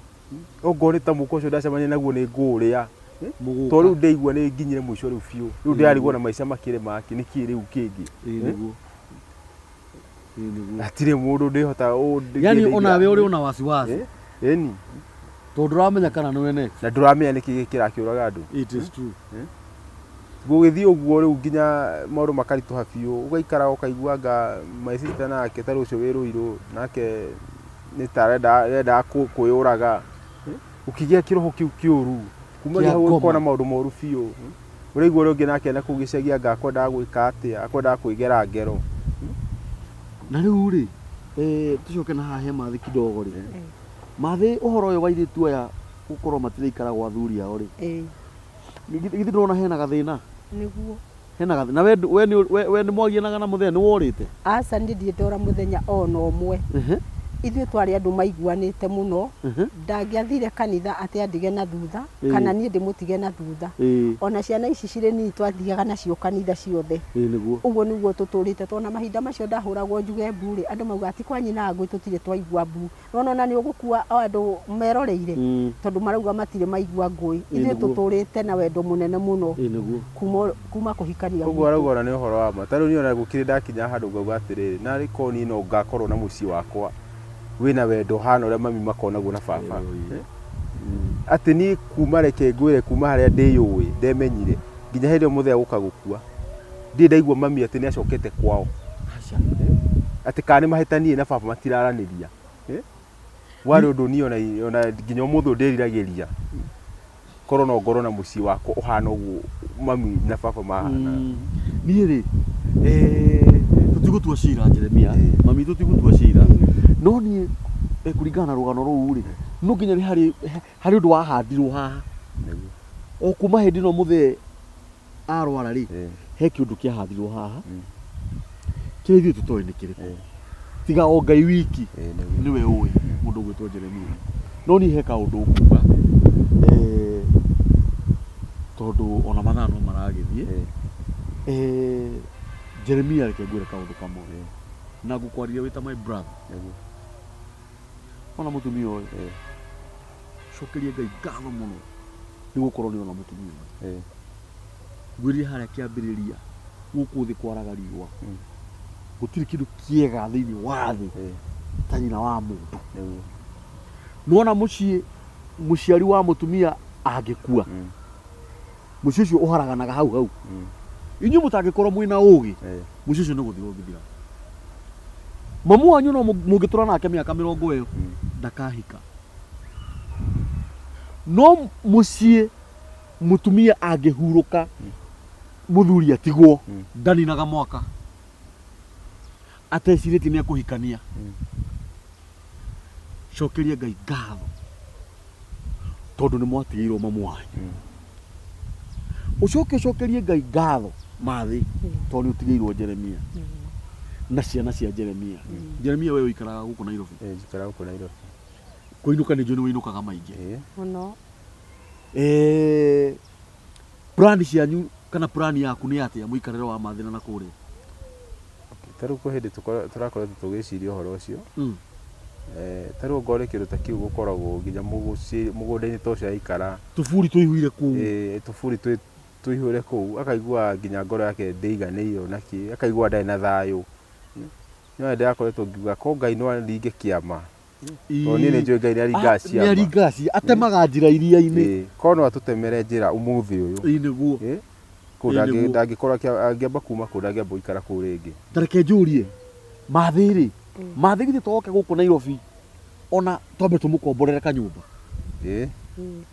[SPEAKER 3] Okorwo nĩ ta mũka ũcio ndacemania naguo nĩ ngũũrĩa
[SPEAKER 1] Mũgũka.
[SPEAKER 3] tondũ rĩu ndeigua nĩ nginyire mũico rĩu biũ rĩu ndĩrarigwo na maica makĩrĩ maki nĩkĩ rĩu kĩngĩ
[SPEAKER 1] Ĩĩ nĩguo. Ĩĩ nĩguo.
[SPEAKER 3] Hatirĩ mũndũ ndĩhota
[SPEAKER 1] Yani onawe ũrĩ ona wasiwasi.
[SPEAKER 3] Ĩni.
[SPEAKER 1] Tondũ ndũramenya kana nĩwe next.
[SPEAKER 3] Na ndũramenya nĩkĩ kĩrakĩũraga andũ.
[SPEAKER 1] It is true.
[SPEAKER 3] Gũgĩthiĩ ũguo rĩu nginya maũndũ makaritũha biũ ũgaikara ũkaigua anga my sister nake ta rĩu ũcio wĩ Rũirũ nake nĩ ta arendaga kwĩyũraga ũkĩgĩa kĩroho kĩu kĩũru kumagia
[SPEAKER 1] Kĩa
[SPEAKER 3] hau
[SPEAKER 1] ngoma.
[SPEAKER 3] ũkona maũndũ moru biũ ũraigua ũrĩa ũngĩ nake na kũu gĩcagi anga akwendaga gwĩka atĩa akwendaga kwĩgera ngero.
[SPEAKER 1] Na rĩu rĩ tũcoke na haha he Mathĩ kidogo rĩ Mathĩ ũhoro ũyũ wa airĩtu aya gũkorwo matiraikara gwa athuri ao rĩ githĩ ndũrona hena gathĩna?
[SPEAKER 2] Nĩguo.
[SPEAKER 1] Hena gathĩna. Na we we nĩ mwagianaga na mũthee nĩ worĩte?
[SPEAKER 2] Aca niĩ ndirĩ ndora mũthenya ona ũmwe. Ithuĩ twarĩ andũ maiguanĩte mũno. Ndangĩathire kanitha atĩ andige na thutha kana niĩ ndĩmũtige na thutha. Ona ciana ici cirĩ nini twathiaga nacio kanitha ciothe.
[SPEAKER 1] Ĩĩ nĩguo.
[SPEAKER 2] Ũguo nĩguo tũtũrĩte tondũ ona mahinda macio ndahũragwo njuge mbu rĩ, andũ maugaga ti kwa nyina ngũĩ tũtirĩ twaigua mbu. Nĩwona ona nĩ ũgũkua o andũ meroreire tondũ marauga matirĩ maigua ngũĩ. Ithuĩ tũtũrĩte na wendo mũnene mũno
[SPEAKER 1] Ĩĩ nĩguo.
[SPEAKER 2] kuma kuma kũhikania
[SPEAKER 3] Ũguo
[SPEAKER 2] gwitũ.
[SPEAKER 3] arauga ona nĩ ũhoro wa ma. Ta rĩu niĩ ona gũkĩrĩ ndakinya handũ ngauga atĩrĩrĩ, narĩ korwo niĩ no ngakorwo na mũciĩ wakwa wĩna wendo ũhana ũrĩa mami makoragwo naguo na baba. Atĩ niĩ kuma reke ngwĩre kuma harĩa ndĩyũĩ ndemenyire nginya hĩndĩ ĩyo mũthee gũka gũkua ndirĩ ndaigua mami atĩ nĩ acokete kwao. Atĩ kana nĩ mahĩtanirie na baba matiraranĩria. Warĩ ũndũ niĩ ona ona nginya ũmũthĩ ũyũ ndĩriragĩria korwo no ngorwo na mũciĩ wakwa ũhana ũguo mami na baba mahana.
[SPEAKER 1] Niĩ rĩ tũtigũtua cira Jeremia, mami tũtigũtua cira, no niĩ kũringana na rũgano rũu rĩ, no nginya nĩ harĩ harĩ ũndũ wahandirwo haha. O kuma hĩndĩ ĩno mũthee arwara rĩ, he kĩũndũ kĩahandirwo haha kĩrĩa ithuĩ tũtoĩ nĩ kĩrĩkũ, tiga o Ngai wiki nĩwe ũĩ mũndũ ũgwĩtwo Jeremia. No niĩ he kaũndũ nguga tondũ ona mathaa no maragĩthiĩ. Jeremia reke ngwĩre kaũndũ kamwe na ngũkwarĩria wĩ ta my brother. Ona mũtumia ũyũ. Cokeria Ngai ngatho mũno nĩ gũkorwo nĩ ona mũtumia ũyũ. Ngwĩrire harĩa kĩambĩrĩria gũkũ thĩ kwaraga riũa. Gũtirĩ kĩndũ kĩega thĩinĩ wa thĩ ta nyina wa mũndũ. Nĩwona mũciĩ mũciari wa mũtumia angĩkua mũciĩ ũcio ũharaganaga hau hau. Inyuĩ mũtangĩkorwo mwĩna ũgĩ mũciĩ ũcio nĩ gũthira ũngĩthira. Mamu wanyu no mũngĩtũra nake mĩaka mĩrongo ĩyo ndakahika. No mũciĩ mũtumia angĩhurũka mũthuri atigwo ndaninaga mwaka atecirĩtie nĩ ekũhikania. Cokeria Ngai ngatho tondũ nĩ mwatigĩirwo mamu wanyu. Ũcoke ũcokerie Ngai ngatho mathĩ tondũ nĩ ũtigĩirwo Jeremia na ciana cia Jeremia. Jeremia we ũikaraga gũkũ Nairobi?
[SPEAKER 3] Ĩĩ njikaraga gũkũ Nairobi.
[SPEAKER 1] Kũinũka nĩ njũĩ nĩ ũinũkaga maingĩ.
[SPEAKER 3] Ĩĩ.
[SPEAKER 2] Mũno.
[SPEAKER 1] Eh, plan cianyu kana plan yaku nĩ atĩa mũikarĩre wa mathĩna na kũrĩa?
[SPEAKER 3] Ta rĩu kwĩ hĩndĩ tũrakoretwo tũgĩciria ũhoro ũcio. Ta rĩu ongorwo nĩ kĩndũ ta kĩu gũkoragwo nginya mũgũnda-inĩ ta ũcio araikara.
[SPEAKER 1] Tũburi tũihũire kũu.
[SPEAKER 3] Ĩĩ tũburi tũihũire kũu, akaigua nginya ngoro yake ndĩiganĩire ona kĩ, akaigua ndarĩ na thayũ. Nĩ ndĩrakoretwo ngiuga ko Ngai no aringe kĩama. Tondũ niĩ nĩ njũĩ Ngai nĩ aringaga ciama.
[SPEAKER 1] Nĩ aringaga ciama, atemaga njĩra iria-inĩ.
[SPEAKER 3] Ĩĩ, korwo no atũtemere njĩra ũmũthĩ ũyũ.
[SPEAKER 1] Ĩĩ nĩguo.
[SPEAKER 3] Ĩĩ, kũu ndangĩkorwo angĩamba kuma kũu ndangĩamba gũikara kũu rĩngĩ.
[SPEAKER 1] Ta reke njũrie, Mathĩ rĩ, Mathĩ githĩ to oke gũkũ Nairobi ona twambe tũmũkomborere kanyũmba?
[SPEAKER 3] Ĩĩ,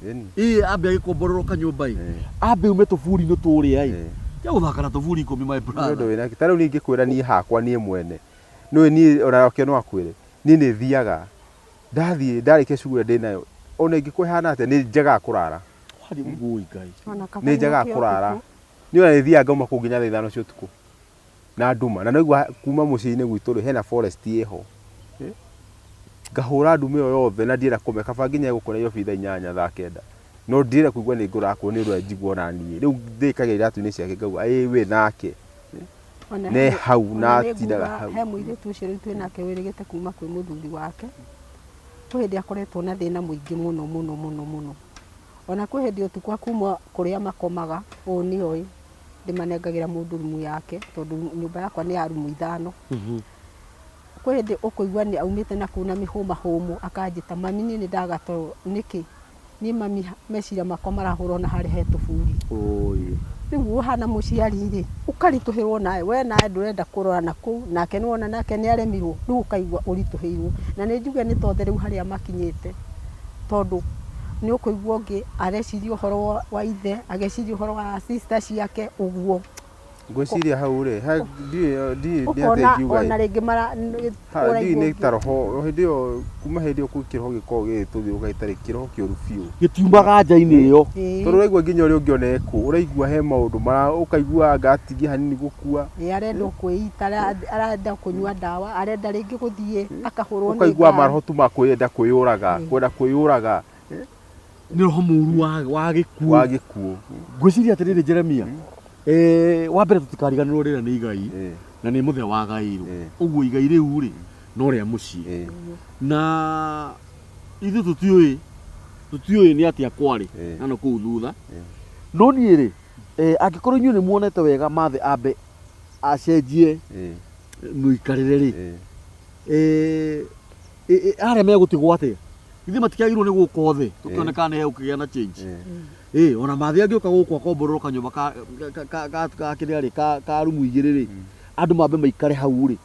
[SPEAKER 3] ĩni.
[SPEAKER 1] Ĩĩ ambe agĩkomborerwo kanyũmba ĩ, ambe aume tũburi-inĩ tũrĩa ĩ, tiga gũthaka na tũburi ikũmi my
[SPEAKER 3] Nĩ ũndũ
[SPEAKER 1] brother.
[SPEAKER 3] wĩna, ta rĩu niĩ ingĩkwĩra niĩ hakwa niĩ mwene, nĩũĩ niĩ ona Wakio no akwĩre, niĩ nĩ thiaga, ndathiĩ ndarĩkia shughuli ĩrĩa ndĩnayo, ona ĩngĩkorwo ĩhana atĩa nĩ njagaga kũrara.
[SPEAKER 1] Woi Ngai.
[SPEAKER 3] Nĩ njagaga kũrara. Niĩ ona nĩ thiaga ngauma kũu nginya thaa ithano cia ũtukũ na nduma. Na nĩwaigua kuma mũciĩ-inĩ gwitũ rĩ, hena forest ĩho. Ngahũra nduma ĩyo yothe na ndienda kũmenya, kaba nginye gũkũ Nairobi thaa inyanya thaa kenda. No ndienda kũigua nĩ ngũrakwo nĩ ũndũ ũrĩa njigua ona niĩ. Rĩu ndĩkagia iratũ-inĩ ciake ngauga ĩĩ we nake.
[SPEAKER 2] Ona
[SPEAKER 3] Ne hau
[SPEAKER 2] ona
[SPEAKER 3] na
[SPEAKER 2] nĩ
[SPEAKER 3] atindaga
[SPEAKER 2] nguga
[SPEAKER 3] hau.
[SPEAKER 2] he mũirĩtu ũcio rĩu twĩ nake wĩrĩgĩte kuma kwĩ mũthuri wake, kwĩ hĩndĩ akoretwo na thĩna mũingĩ mũno mũno mũno mũno. Ona kwĩ hĩndĩ ũtukũ akuma kũrĩa makomaga, ũũ nĩoĩ, ndĩmanengagĩra mũndũ rumu yake tondũ nyũmba yakwa nĩ ya rumu ithano. Kwĩ hĩndĩ ũkũigua nĩ aumĩte na kũu na mĩhũmahũmũ akanjĩta mami niĩ nĩ ndaga toro. Nĩkĩ? Niĩ mami meciria makwa marahũra ona harĩa he tũburi. Rĩu ũhana mũciari rĩ, ũkaritũhĩrwo nawe, we nawe ndũrenda kũrora na kũu, nake nĩ wona nake nĩ aremirwo, rĩu ũkaigua ũritũhĩirwo. Na nĩ njuge nĩ ta othe rĩu harĩa makinyĩte, tondũ nĩ ũkũigua ũngĩ areciria ũhoro wa ithe, ageciria ũhoro wa sister ciake, ũguo.
[SPEAKER 3] Ngwĩciria hau rĩ, he ndiũĩ ndiũĩ nĩ atĩa
[SPEAKER 2] Ũkona
[SPEAKER 3] ingiuga
[SPEAKER 2] ona
[SPEAKER 3] ĩ.
[SPEAKER 2] rĩngĩ mara
[SPEAKER 3] Ha, ndiũĩ
[SPEAKER 2] ũraigua
[SPEAKER 3] nĩ ta roho hĩndĩ ĩyo kuma hĩndĩ ĩyo kwĩ kĩroho gĩkoragwo gĩgĩtũthiũrũrũka gĩtarĩ kĩroho kĩũru biũ.
[SPEAKER 1] Gĩtiumaga nja-inĩ ĩyo.
[SPEAKER 2] Ĩĩ.
[SPEAKER 3] Tondũ ũraigua nginya ũrĩa ũngĩ ona ekũ, ũraigua he maũndũ mara ũkaigua anga atigie hanini gũkua.
[SPEAKER 2] Ĩĩ arenda o kwĩita, arenda kũnyua ndawa, arenda rĩngĩ gũthiĩ akahũrwo nĩ
[SPEAKER 3] Ũkaigua
[SPEAKER 2] ngari.
[SPEAKER 3] maroho tu ma kwenda kwĩyũraga, kwenda kwĩyũraga.
[SPEAKER 1] Nĩ roho mũru wa, wa gĩkuũ.
[SPEAKER 3] Wa gĩkuũ.
[SPEAKER 1] Ngwĩciria atĩrĩrĩ Jeremia, wa mbere tũtikariganĩrwo rĩrĩa nĩ igai na nĩ mũthee wagaĩirwo. Ũguo igai rĩu rĩ no rĩa mũciĩ. Na ithuĩ tũtiũĩ tũtiũĩ nĩ atĩa kwarĩ na na kũu thutha. No niĩ rĩ, angĩkorwo inyuĩ nĩ muonete wega Mathe ambe acenjie mũikarĩre rĩ, arĩa megũtigwo atĩa? Githĩ matikĩagĩrĩirwo nĩ gũka othe tũkĩone kana nĩ hegũkĩgĩa na change. Ĩĩ ona Mathe angĩũka gũkũ akomborerwo kanyũmba ka ka ka ka kĩrĩa rĩ ka ka rumu igĩrĩ rĩ, andũ mambe maikare hau rĩ.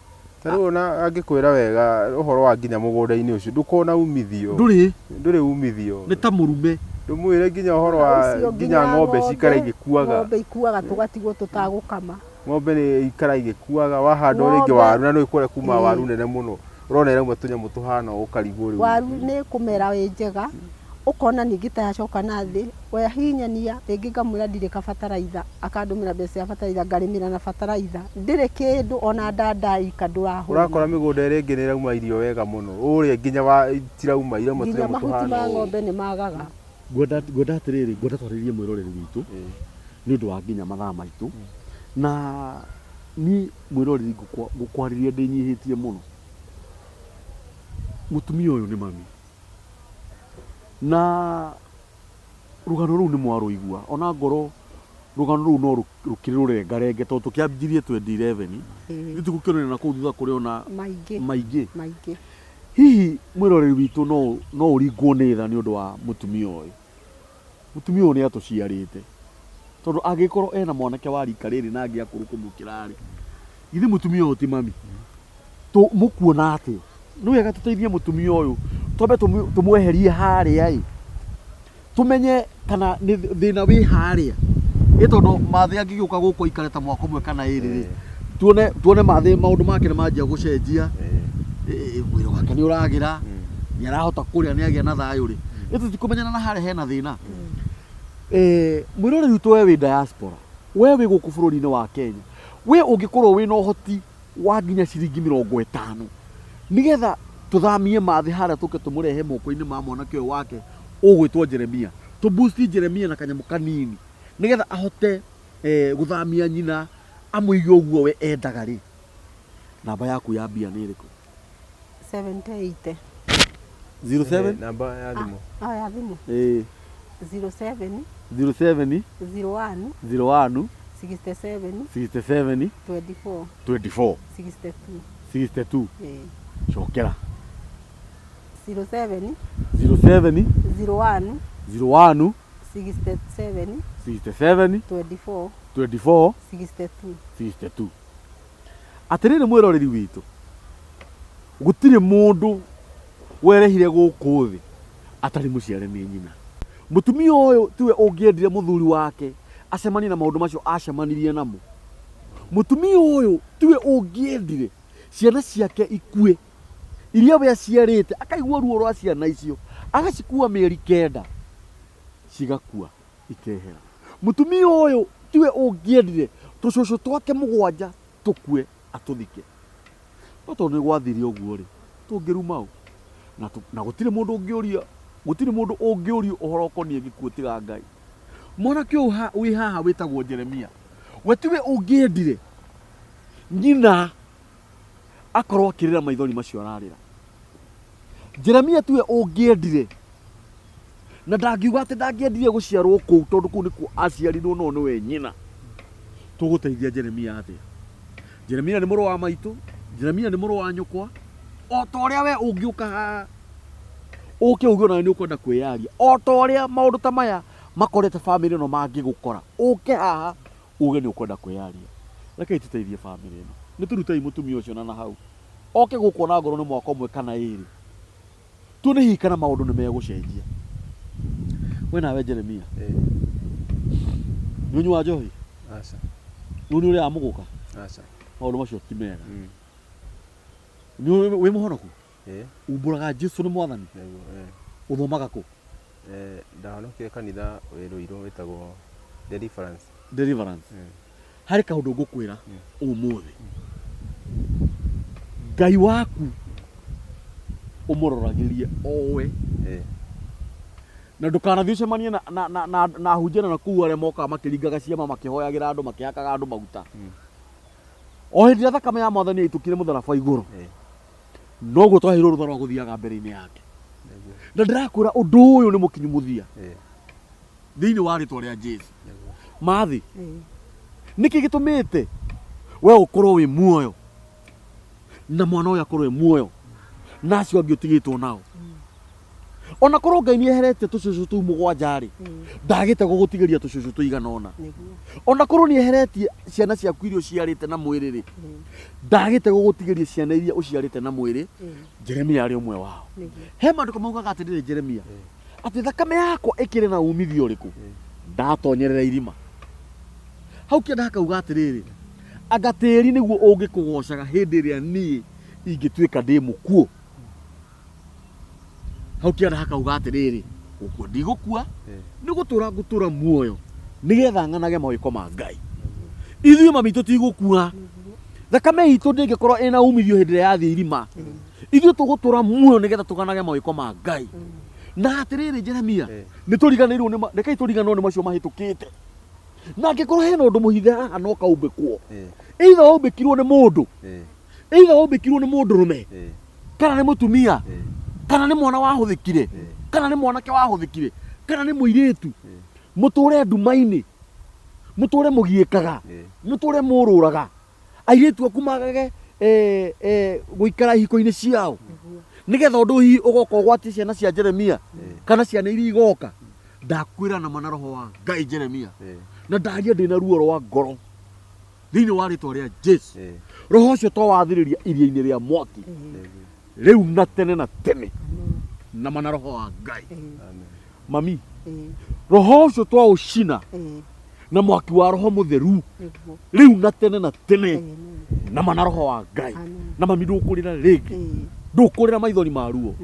[SPEAKER 3] Ta rĩu ona angĩkwĩra wega ũhoro wa nginya mũgũnda-inĩ ũcio ndũkoragwo na umithio.
[SPEAKER 1] Ndũrĩ.
[SPEAKER 3] Ndũrĩ umithio.
[SPEAKER 1] Nĩ ta mũrume.
[SPEAKER 3] Ndũmwĩre nginya ũhoro wa
[SPEAKER 2] Ũcio
[SPEAKER 3] nginya ng'ombe cikare igĩkuaga.
[SPEAKER 2] Ng'ombe ikuaga tũgatigwo tũtagũkama.
[SPEAKER 3] Ng'ombe nĩ ikara igĩkuaga wahanda rĩngĩ
[SPEAKER 2] Ng'ombe-
[SPEAKER 3] waru na nĩ ũkũrĩa kuma
[SPEAKER 2] Ĩĩ.
[SPEAKER 3] waru nene mũno. Ũrona ĩrauma tũnyamũ tũhana ũũ ũkarigwo rĩu.
[SPEAKER 2] Waru nĩ kũmera ĩ njega, ũkona ningĩ ta yacoka na thĩ, wehihinyania rĩngĩ ngamwĩra ndirĩ kabataraitha, akandũmĩra mbeca cia bataraitha ngarĩmĩra na bataraitha, ndĩrĩ kĩndũ ona ndanda ika ndũrahũna.
[SPEAKER 3] Ũrakora mĩgũnda ĩrĩa ĩngĩ nĩ ĩrauma irio wega mũno, ũrĩa nginya wa itirauma irauma
[SPEAKER 2] Nginya
[SPEAKER 3] tũnyamũ
[SPEAKER 2] mahuti
[SPEAKER 3] tũhana
[SPEAKER 2] ma
[SPEAKER 3] ũũ.
[SPEAKER 2] ng'ombe nĩ magaga.
[SPEAKER 1] Ngwenda ngwenda atĩrĩrĩ, ngwenda twarĩrie mwĩroreri witũ nĩ ũndũ wa nginya mathaa maitũ na niĩ mwĩroreri ngũkwarĩria ndĩnyihĩtie mũno. Mũtumia ũyũ nĩ mami. Na rũgano rũu nĩ mwarũigua. Ona ngorwo rũgano rũu no rũkĩrĩ rũrengarenge tondũ tũkĩanjirie 2011. Ithuĩ tũgũkĩonania na kũu thutha kũrĩ ona
[SPEAKER 2] Maingĩ.
[SPEAKER 1] maingĩ.
[SPEAKER 2] Maingĩ.
[SPEAKER 1] Hihi mwĩroreri witũ no no ũringwo nĩ tha nĩ ũndũ wa mũtumia ũyũ? Mũtumia ũyũ nĩ atũciarĩte. Tondũ angĩkorwo ena mwanake wa rika rĩrĩ na angĩ akũrũ kũmũkĩra rĩ, githĩ mũtumia ũyũ ti mami? Mũkuona atĩa? Nĩ wega tũteithie mũtumia ũyũ, twambe tũmweherie harĩa ĩ, tũmenye kana nĩ thĩna wĩ harĩa. Ĩ tondũ Mathĩ angĩgĩũka gũkũ aikare ta mwaka ũmwe kana ĩrĩ rĩ, tuone tuone Mathĩ maũndũ make nĩ manjia gũcenjia, mwĩrĩ wake nĩ ũragĩra, nĩ arahota kũrĩa, nĩ agĩa na thayũ rĩ, ĩ tũtikũmenyana na harĩa hena thĩna. Mwĩroreri witũ we wĩ diaspora, we wĩ gũkũ bũrũri-inĩ wa Kenya, we ũngĩkorwo wĩna ũhoti wa nginya ciringi mĩrongo ĩtano nĩgetha tũthamie Mathĩ harĩa tũke tũmũrehe moko-inĩ ma mwanake ũyũ wake ũgwĩtwo Jeremia. Tũ boost Jeremia na kanyamũ kanini nĩgetha ahote gũthamia nyina amũige ũguo we endaga rĩ, namba yaku ya mbia nĩ ĩrĩkũ?
[SPEAKER 2] 78.
[SPEAKER 1] 07?
[SPEAKER 3] Namba ya thimũ.
[SPEAKER 2] Ah, ya thimũ.
[SPEAKER 1] Ĩĩ.
[SPEAKER 2] 07.
[SPEAKER 1] 07.
[SPEAKER 2] 01.
[SPEAKER 1] 01.
[SPEAKER 2] 67.
[SPEAKER 1] 67.
[SPEAKER 2] 24.
[SPEAKER 1] 24.
[SPEAKER 2] 62.
[SPEAKER 1] 62.
[SPEAKER 2] Ĩĩ.
[SPEAKER 1] Cokera.
[SPEAKER 2] 07.
[SPEAKER 1] 07.
[SPEAKER 2] 01.
[SPEAKER 1] 01.
[SPEAKER 2] 67.
[SPEAKER 1] 67.
[SPEAKER 2] 24.
[SPEAKER 1] 24.
[SPEAKER 2] 62.
[SPEAKER 1] 62. Atĩrĩrĩ mwĩroreri witũ, gũtirĩ mũndũ werehire gũkũ thĩ atarĩ mũciare nĩ nyina. Mũtumia ũyũ tiwe ũngĩendire mũthuri wake acemanie na maũndũ macio acemanirie namo. Mũtumia ũyũ tiwe ũngĩendire ciana ciake ikue iria we aciarĩte, akaigua ruo rwa ciana icio, agacikua mĩeri 9 cigakua ikehera. Mũtumia ũyũ tiwe ũngĩendire tũcũcũ twake 7 tũkue atũthike. No tondũ nĩ gwathire ũguo rĩ, tũngĩruma ũ? Na na gũtirĩ mũndũ ũngĩũria, gũtirĩ mũndũ ũngĩũrio ũhoro ũkoniĩ gĩkuũ tiga Ngai. Mwanake ũyũ wĩ haha wĩtagwo Jeremia, we tiwe ũngĩendire nyina akorwo akĩrĩra maithori macio ararĩra. Jeremia tiwe ũngĩendire, na ndangiuga atĩ ndangĩendire gũciarwo kũu tondũ kũu nĩkuo aciarirwo no nĩwe nyina. Tũgũteithia Jeremia atĩa? Jeremia nĩ mũrũ wa maitũ, Jeremia nĩ mũrũ wa nyũkwa, o ta ũrĩa we ũngĩũka haha ũke uge onawe nĩ ũkwenda kwĩyaria, o ta ũrĩa maũndũ ta maya makorete bamĩrĩ ĩno mangĩgũkora, ũke haha uge nĩ ũkwenda kwĩyaria. Rekei tũteithie bamĩrĩ ĩno, nĩ tũrutei mũtumia ũcio na hau oke gũkũ ona ngorwo nĩ mwaka ũmwe kana ĩrĩ, tuone hihi kana maũndũ nĩ megũcenjia. We nawe Jeremia, nĩ ũnyuaga njohi?
[SPEAKER 3] Aca.
[SPEAKER 1] Rĩu nĩ ũrĩaga mũgũka?
[SPEAKER 3] Aca.
[SPEAKER 1] Maũndũ macio ti mega. Nĩ wĩ mũhonoku?
[SPEAKER 3] Ĩĩ.
[SPEAKER 1] Umbũraga Jesu nĩ mwathani?
[SPEAKER 3] Nĩguo, ĩĩ.
[SPEAKER 1] Ũthomaga kũ?
[SPEAKER 3] Ndahonokire kanitha wĩ Ruiru wĩtagwo Deliverance.
[SPEAKER 1] Deliverance. Harĩ kaũndũ ngũkwĩra ũmũthĩ. Ngai waku ũmũroragĩrie owe. Na ndũkanathiĩ ũcemanie na ahunjia na kũu arĩa mokaga makĩringaga ciama, makĩhoyagĩra andũ, makĩhakaga andũ maguta. O hĩndĩ ĩrĩa thakame ya mwathani yaitũkire mũtharaba igũrũ, noguo twaheirwo rũtha rwa gũthiaga mbere-inĩ yake. Na ndĩrakwĩra ũndũ ũyũ nĩ mũkinyu mũthia thĩinĩ wa rĩtwa rĩa Jesu. Mathi, nĩkĩ gĩtũmĩte we ũkorwo wĩ muoyo na mwana ũyũ akorwo e muoyo na acio angĩ ũtigĩtwo nao? Ona korwo Ngai nĩ eheretie tũcũcũ tũu 7 rĩ, ndagĩte gũgũtigĩria tũcũcũ tũigana ũna. Ona korwo nĩ eheretie ciana ciaku iria ũciarĩte na mwĩrĩ rĩ, ndagĩte gũgũtigĩria ciana iria ũciarĩte na mwĩrĩ. Jeremia arĩ ũmwe wao. He maandĩko maugaga atĩrĩrĩ, Jeremia, atĩ thakame yakwa ĩkĩrĩ na umithio ũrĩkũ ndatonyerera irima? Hau kĩanda hakauga atĩrĩrĩ, anga tĩri nĩguo ũngĩkũgocaga hĩndĩ ĩrĩa niĩ ingĩtuĩka ndĩ mũkuũ. Hau kĩanda hakauga atĩrĩrĩ, gũkua ndigũkua, nĩ gũtũra ngũtũra muoyo nĩgetha ng'anage mawĩko ma Ngai. Ithuĩ mami tũtigũkua, thakame itũ ndĩngĩkorwo ĩna umithio hĩndĩ ĩrĩa yathiĩ irima. Ithuĩ tũgũtũra muoyo nĩgetha tũganage mawĩko ma Ngai. Na atĩrĩrĩ Jeremia, nĩ tũriganĩirwo nĩ rekei tũriganĩrwo nĩ macio mahĩtũkĩte. Na angĩkorwo hena ũndũ mũhithe haha no kaumbĩkwo, either waumbĩkirwo nĩ mũndũ, either waumbĩkirwo nĩ mũndũrũme kana nĩ mũtumia, Kana nĩ mwana wahũthĩkire, kana nĩ mwanake wahũthĩkire, kana nĩ mũirĩtu, mũtũre nduma-inĩ, mũtũre mũgiĩkaga, mũtũre mũrũraga, airĩtu aku magage gũikara ihiko-inĩ ciao, nĩgetha ũndũ hihi ũgoka ũgwatie ciana cia Jeremia kana ciana iria igoka. Ndakwĩra na ma na roho wa Ngai Jeremia, na ndaria ndĩna ruo rwa ngoro thĩinĩ wa rĩtwa rĩa Jesu, roho ũcio twawathĩrĩria iria-inĩ rĩa mwaki rĩu na tene na tene, na ma na roho wa Ngai. Mami, roho ũcio twaũcina na mwaki wa roho mũtheru rĩu na tene na tene, na ma na roho wa Ngai. Na mami, ndũkũrĩra rĩngĩ, ndũkũrĩra maithori ma ruo,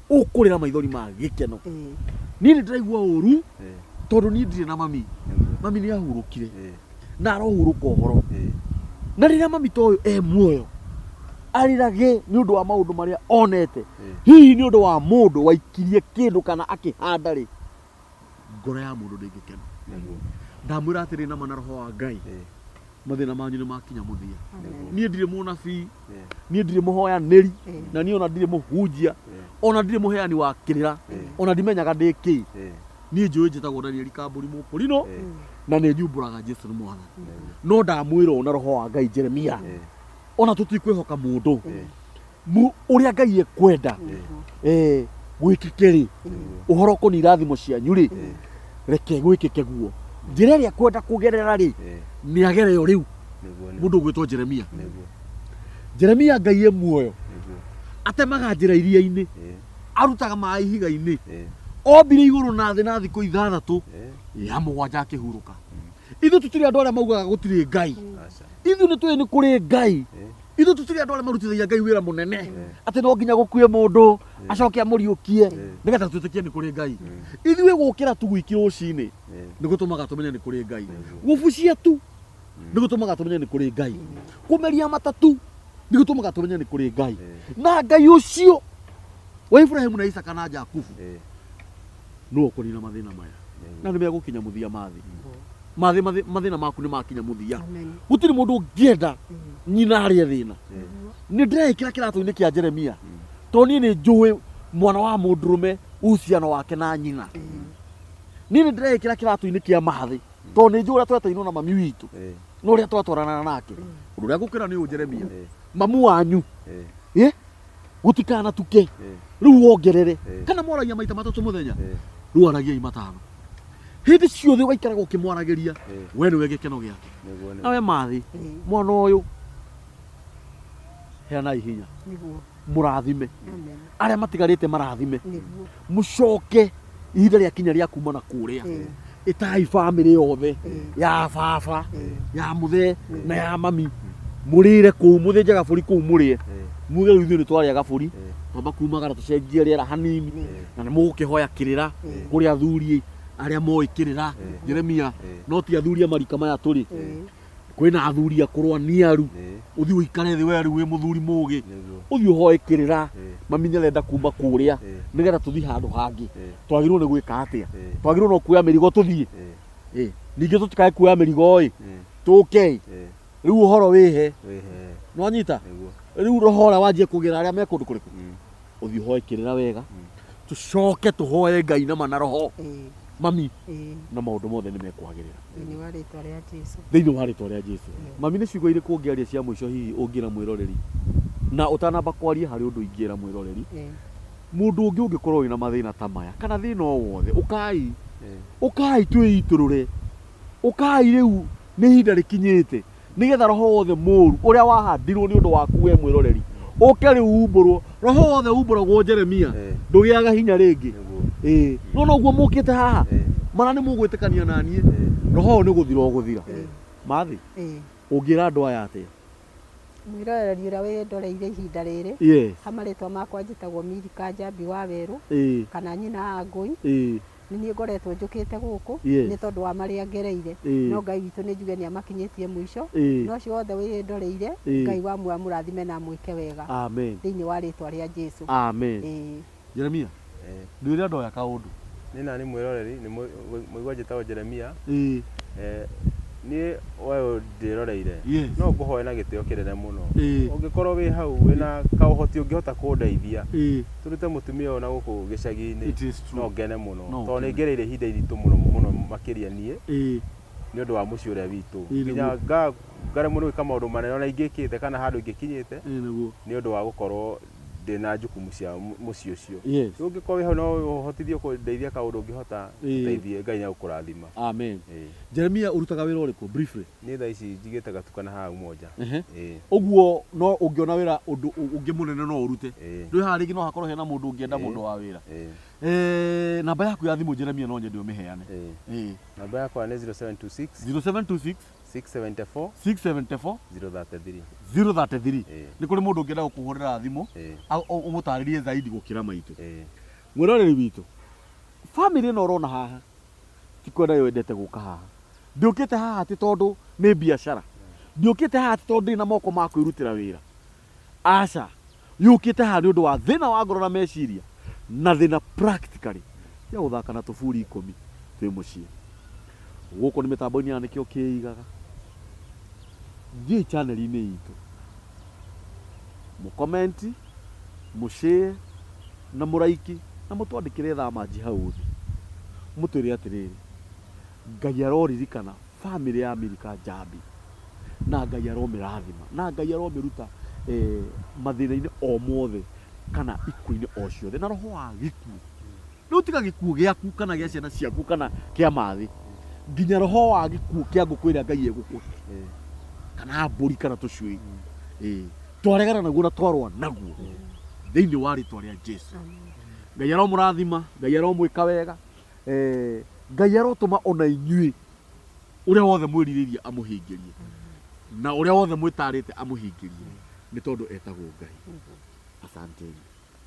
[SPEAKER 1] ũkũrĩra maithori ma gĩkeno. Niĩ nĩ ndĩraigua ũru tondũ niĩ ndirĩ na mami. Mami nĩ ahurũkire na arohurũka ũhoro, na rĩrĩa mami ta ũyũ e muoyo arĩrage nĩ ũndũ wa maũndũ marĩa onete, hihi nĩ ũndũ wa mũndũ waikirie kĩndũ kana akĩhanda rĩ, ngoro ya mũndũ ndĩngĩkena. Ndamwĩra atĩrĩ na ma na roho wa Ngai, mathĩna manyu nĩ makinya mũthia. Niĩ ndirĩ mũnabii, niĩ ndirĩ mũhoyanĩri, na niĩ ona ndirĩ mũhunjia, ona ndirĩ mũheani wa kĩrĩra, ona ndimenyaga ndĩ kĩ. Niĩ njũĩ njĩtagwo Danieli Kambũri Mũkũrinũ, na nĩ nyumbũraga Jesu nĩ mwathani. No ndamwĩra ũũ na roho wa Ngai Jeremia, ona tũtikwĩhoka mũndũ, ũrĩa Ngai ekwenda gwĩkĩke rĩ, ũhoro ũkoniĩ irathimo cianyu rĩ, reke gwĩkĩke guo. Njĩra ĩrĩa ekwenda kũgerera rĩ, nĩ agereo rĩu mũndũ ũgwĩtwo Jeremia. Jeremia Ngai e muoyo, atemaga njĩra iria-inĩ, arutaga maĩ ihiga-inĩ, ombire igũrũ na thĩ na thikũ ithathatũ, ya mũgwanja akĩhurũka. Ithuĩ tũtirĩ andũ arĩa maugaga gũtirĩ Ngai, ithuĩ nĩ tũĩ nĩ kũrĩ Ngai. Ithuĩ tũtirĩ andũ arĩa marutithagia Ngai wĩra mũnene atĩ no nginya gũkue mũndũ acoke amũriũkie nĩgetha twĩtĩkie nĩ kũrĩ Ngai. Ithuĩ gũkĩra tu gwiki rũcinĩ nĩ gũtũmaga tũmenye nĩ kũrĩ Ngai. Gũbucia tu nĩ gũtũmaga tũmenye nĩ kũrĩ Ngai. Kũmeria matatu nĩ gũtũmaga tũmenye nĩ kũrĩ Ngai. Na Ngai ũcio wa Ibrahimu na Isaka na Jakubu nĩwe ũkũnina mathĩna maya, na nĩ megũkinya mũthia. Mathĩ mathĩ mathĩna maku nĩ makinya mũthia. Gũtirĩ mũndũ ũngĩenda nyina arĩe thĩna. Nĩ ndĩreĩkĩra kĩratũ-inĩ kĩa Jeremia, tondũ niĩ nĩ njũĩ mwana wa mũndũrũme uhusiano wake na nyina. Niĩ nĩ ndĩreĩkĩra kĩratũ-inĩ kĩa Mathĩ, tondũ nĩ njũĩ ũrĩa twetainwo na mami witũ na ũrĩa twatwaranaga nake. Ũndũ ũrĩa ngũkwĩra nĩ ũyũ Jeremia, mamu wanyu gũtikanatuke rĩu wongerere kana mwaragia maita matatũ mũthenya, rĩu aragiai matano hĩndĩ ciothe, ũgaikaraga ũkĩmwaragĩria, we nĩwe gĩkeno gĩake. Nawe Mathĩ, mwana ũyũ heanai hinya, mũrathime arĩa matigarĩte, marathime, mũcoke ihinda rĩakinya rĩa kuma na kũrĩa, ĩtai bamĩrĩ yothe ya baba, ya mũthee na ya mami, mũrĩre kũu, mũthĩnje gabũri kũu mũrĩe, muge rĩu ithuĩ nĩ twarĩa gabũri, twamba kumagara tũcenjie rĩera hanini, na nĩ mũgũkĩhoya kĩrĩra kũrĩ athuri arĩa moĩ kĩrĩra Jeremia, no ti athuri a marika maya tũrĩ. Kwĩna athuri akũrũ aniaru, ũthiĩ ũikare thĩ, we rĩu wĩ mũthuri mũgĩ, ũthiĩ ũhoe kĩrĩra, mami nĩ arenda kuma kũrĩa nĩgetha tũthiĩ handũ hangĩ, twagĩrĩirwo nĩ gwĩka atĩa? Twagĩrĩirwo no kuoya mĩrigo tũthiĩ? Ningĩ tũtikae kuoya mĩrigo ĩ tũke ĩ rĩu ũhoro wĩhe nĩwanyita rĩu roho ũrĩa wanjie kũgĩra arĩa me kũndũ kũrĩkũ, ũthiĩ ũhoe kĩrĩra wega, tũcoke tũhoe Ngai na ma na roho, mami, na maũndũ mothe nĩ mekwagĩrĩra
[SPEAKER 2] thĩinĩ wa rĩtwa rĩa Jesu.
[SPEAKER 1] Thĩinĩ wa rĩtwa rĩa Jesu. Mami, nĩ ciugo irĩkũ ũngĩaria cia mũico hihi ũngĩra mwĩroreri? Na ũtanamba kwaria, harĩ ũndũ ingĩra mwĩroreri. Mũndũ ũngĩ ũngĩkorwo wĩna mathĩna ta maya kana thĩna o wothe, ũkai, ũkai twĩitũrũre, ũkai rĩu nĩ ihinda rĩkinyĩte nĩgetha roho wothe mũru ũrĩa wahandirwo nĩ ũndũ waku we mwĩroreri ũke rĩu umbũrwo. Roho wothe umbũragwo Jeremia ndũgĩaga hinya rĩngĩ. Ĩĩ, no noguo mũkĩte haha mana nĩ mũgwĩtĩkania na niĩ, roho ũyũ nĩ gũthira ũgũthira. Mathĩ, ũngĩra andũ aya atĩa?
[SPEAKER 2] Mwĩroreri ũrĩa wĩndoreire ihinda rĩrĩ, ha marĩtwa makwa njĩtagwo Milika Njambi wa Werũ, kana nyina wa Ngũi. Nĩ niĩ ngoretwo njũkĩte gũkũ nĩ tondũ wa marĩa ngereire, no Ngai witũ nĩ njuge nĩ amakinyĩtie mũico. Na ũcio wothe wĩndoreire, Ngai wa muoyo amũrathime na amwĩke wega.
[SPEAKER 1] Amen.
[SPEAKER 2] Thĩinĩ wa rĩtwa rĩa Jesu.
[SPEAKER 1] Amen. Jeremia, ndwĩre andũ aya kaũndũ.
[SPEAKER 3] Niĩ nani mwĩroreri, nĩ mũigua njĩtagwo Jeremia. Niĩ we ndĩroreire
[SPEAKER 1] Yes.
[SPEAKER 3] no ngũhoe na gĩtĩo kĩnene mũno.
[SPEAKER 1] Ĩĩ.
[SPEAKER 3] Ũngĩkorwo wĩ hau wĩna kaũhoti ũngĩhota kũndeithia
[SPEAKER 1] Ĩĩ.
[SPEAKER 3] tũrute mũtumia ũyũ na gũkũ gĩcagi-inĩ
[SPEAKER 1] It is true.
[SPEAKER 3] no ngene mũno
[SPEAKER 1] No
[SPEAKER 3] tondũ nĩ
[SPEAKER 1] ũkene.
[SPEAKER 3] ngereire ihinda iritũ mũno mũno makĩria niĩ
[SPEAKER 1] Ĩĩ.
[SPEAKER 3] nĩ ũndũ wa mũciĩ ũrĩa witũ
[SPEAKER 1] Ĩĩ,
[SPEAKER 3] nginya
[SPEAKER 1] nĩguo.
[SPEAKER 3] ngaremwo nĩ gwĩka maũndũ manene ona ingĩkĩte kana handũ ingĩkinyĩte
[SPEAKER 1] Ĩĩ, nĩguo.
[SPEAKER 3] nĩ ũndũ wa gũkorwo ndĩna jukumu cia mũciĩ ũcio.
[SPEAKER 1] Yes.
[SPEAKER 3] Rĩu ũngĩkorwo wĩ hau no ũhotithio kũndeithia kaũndũ ũngĩhota,
[SPEAKER 1] Ĩĩ.
[SPEAKER 3] ndeithie Ngai nĩ egũkũrathima.
[SPEAKER 1] Amen.
[SPEAKER 3] Ĩĩ.
[SPEAKER 1] Jeremia ũrutaga wĩra ũrĩkũ briefly?
[SPEAKER 3] Niĩ thaa ici njigĩte gatukana haha Umoja.
[SPEAKER 1] Ehe.
[SPEAKER 3] Ĩĩ.
[SPEAKER 1] Ũguo no ũngĩona wĩra ũndũ ũngĩ mũnene no ũrute.
[SPEAKER 3] Ĩĩ.
[SPEAKER 1] Ndũĩ haha rĩngĩ no hakorwo hena mũndũ ũngĩenda
[SPEAKER 3] Ĩĩ.
[SPEAKER 1] mũndũ wa wĩra.
[SPEAKER 3] Ĩĩ.
[SPEAKER 1] Eh, namba yaku ya thimũ Jeremia no nyende ũmĩheane.
[SPEAKER 3] Ĩĩ.
[SPEAKER 1] Ĩĩ.
[SPEAKER 3] Namba yakwa nĩ 0726
[SPEAKER 1] 0726
[SPEAKER 3] 674
[SPEAKER 1] 674
[SPEAKER 3] 033.
[SPEAKER 1] 033.
[SPEAKER 3] Ĩĩ.
[SPEAKER 1] Nĩ kũrĩ mũndũ ũngĩenda gũkũhũrĩra thimũ
[SPEAKER 3] Ĩĩ.
[SPEAKER 1] ũmũtarĩrie zaidi gũkĩra maitũ.
[SPEAKER 3] Ĩĩ.
[SPEAKER 1] Mwĩroreri witũ, bamĩrĩ ĩno ũrona haha ti kwenda yendete gũka haha. Ndĩũkĩte haha atĩ tondũ nĩ biacara. Ndĩũkĩte haha atĩ tondũ ndĩ na moko ma kwĩrutĩra wĩra. Aca, yũkĩte haha nĩ ũndũ wa thĩna wa ngoro na meciria na thĩna practically ya gũthaka na tũburi ikũmi twĩ mũciĩ. Gũkũ nĩ mĩtambo-inĩ ya nĩkĩo kĩigaga. Thiĩi channel-inĩ itũ, mũkomenti, mũshare na mũraiki na mũtwandĩkĩre thamanji hau thĩ. Mũtwĩre atĩrĩrĩ, Ngai aroririkana famĩlĩ ya Milka Njambi na Ngai aromĩrathima na Ngai aromĩruta eh, mathĩna-inĩ o mothe kana ikuũ-inĩ o ciothe na roho wa gĩkuũ. Rĩu tiga gĩkuũ gĩaku kana gĩa ciana ciaku kana kĩa mathĩ nginya roho wa gĩkuũ kĩa ngũkũ ĩrĩa Ngai egũkũhe kana mbũri kana tũcui ĩĩ twaregana naguo na twarũa naguo thĩinĩ wa rĩtwa rĩa Jesu. Ngai aromũrathima, Ngai aromwĩka wega, eh, Ngai arotũma ona inyuĩ ũrĩa wothe mwĩrirĩirie amũhingĩrie na ũrĩa wothe mwĩtarĩte amũhingĩrie nĩ tondũ etagwo Ngai. Asanteni.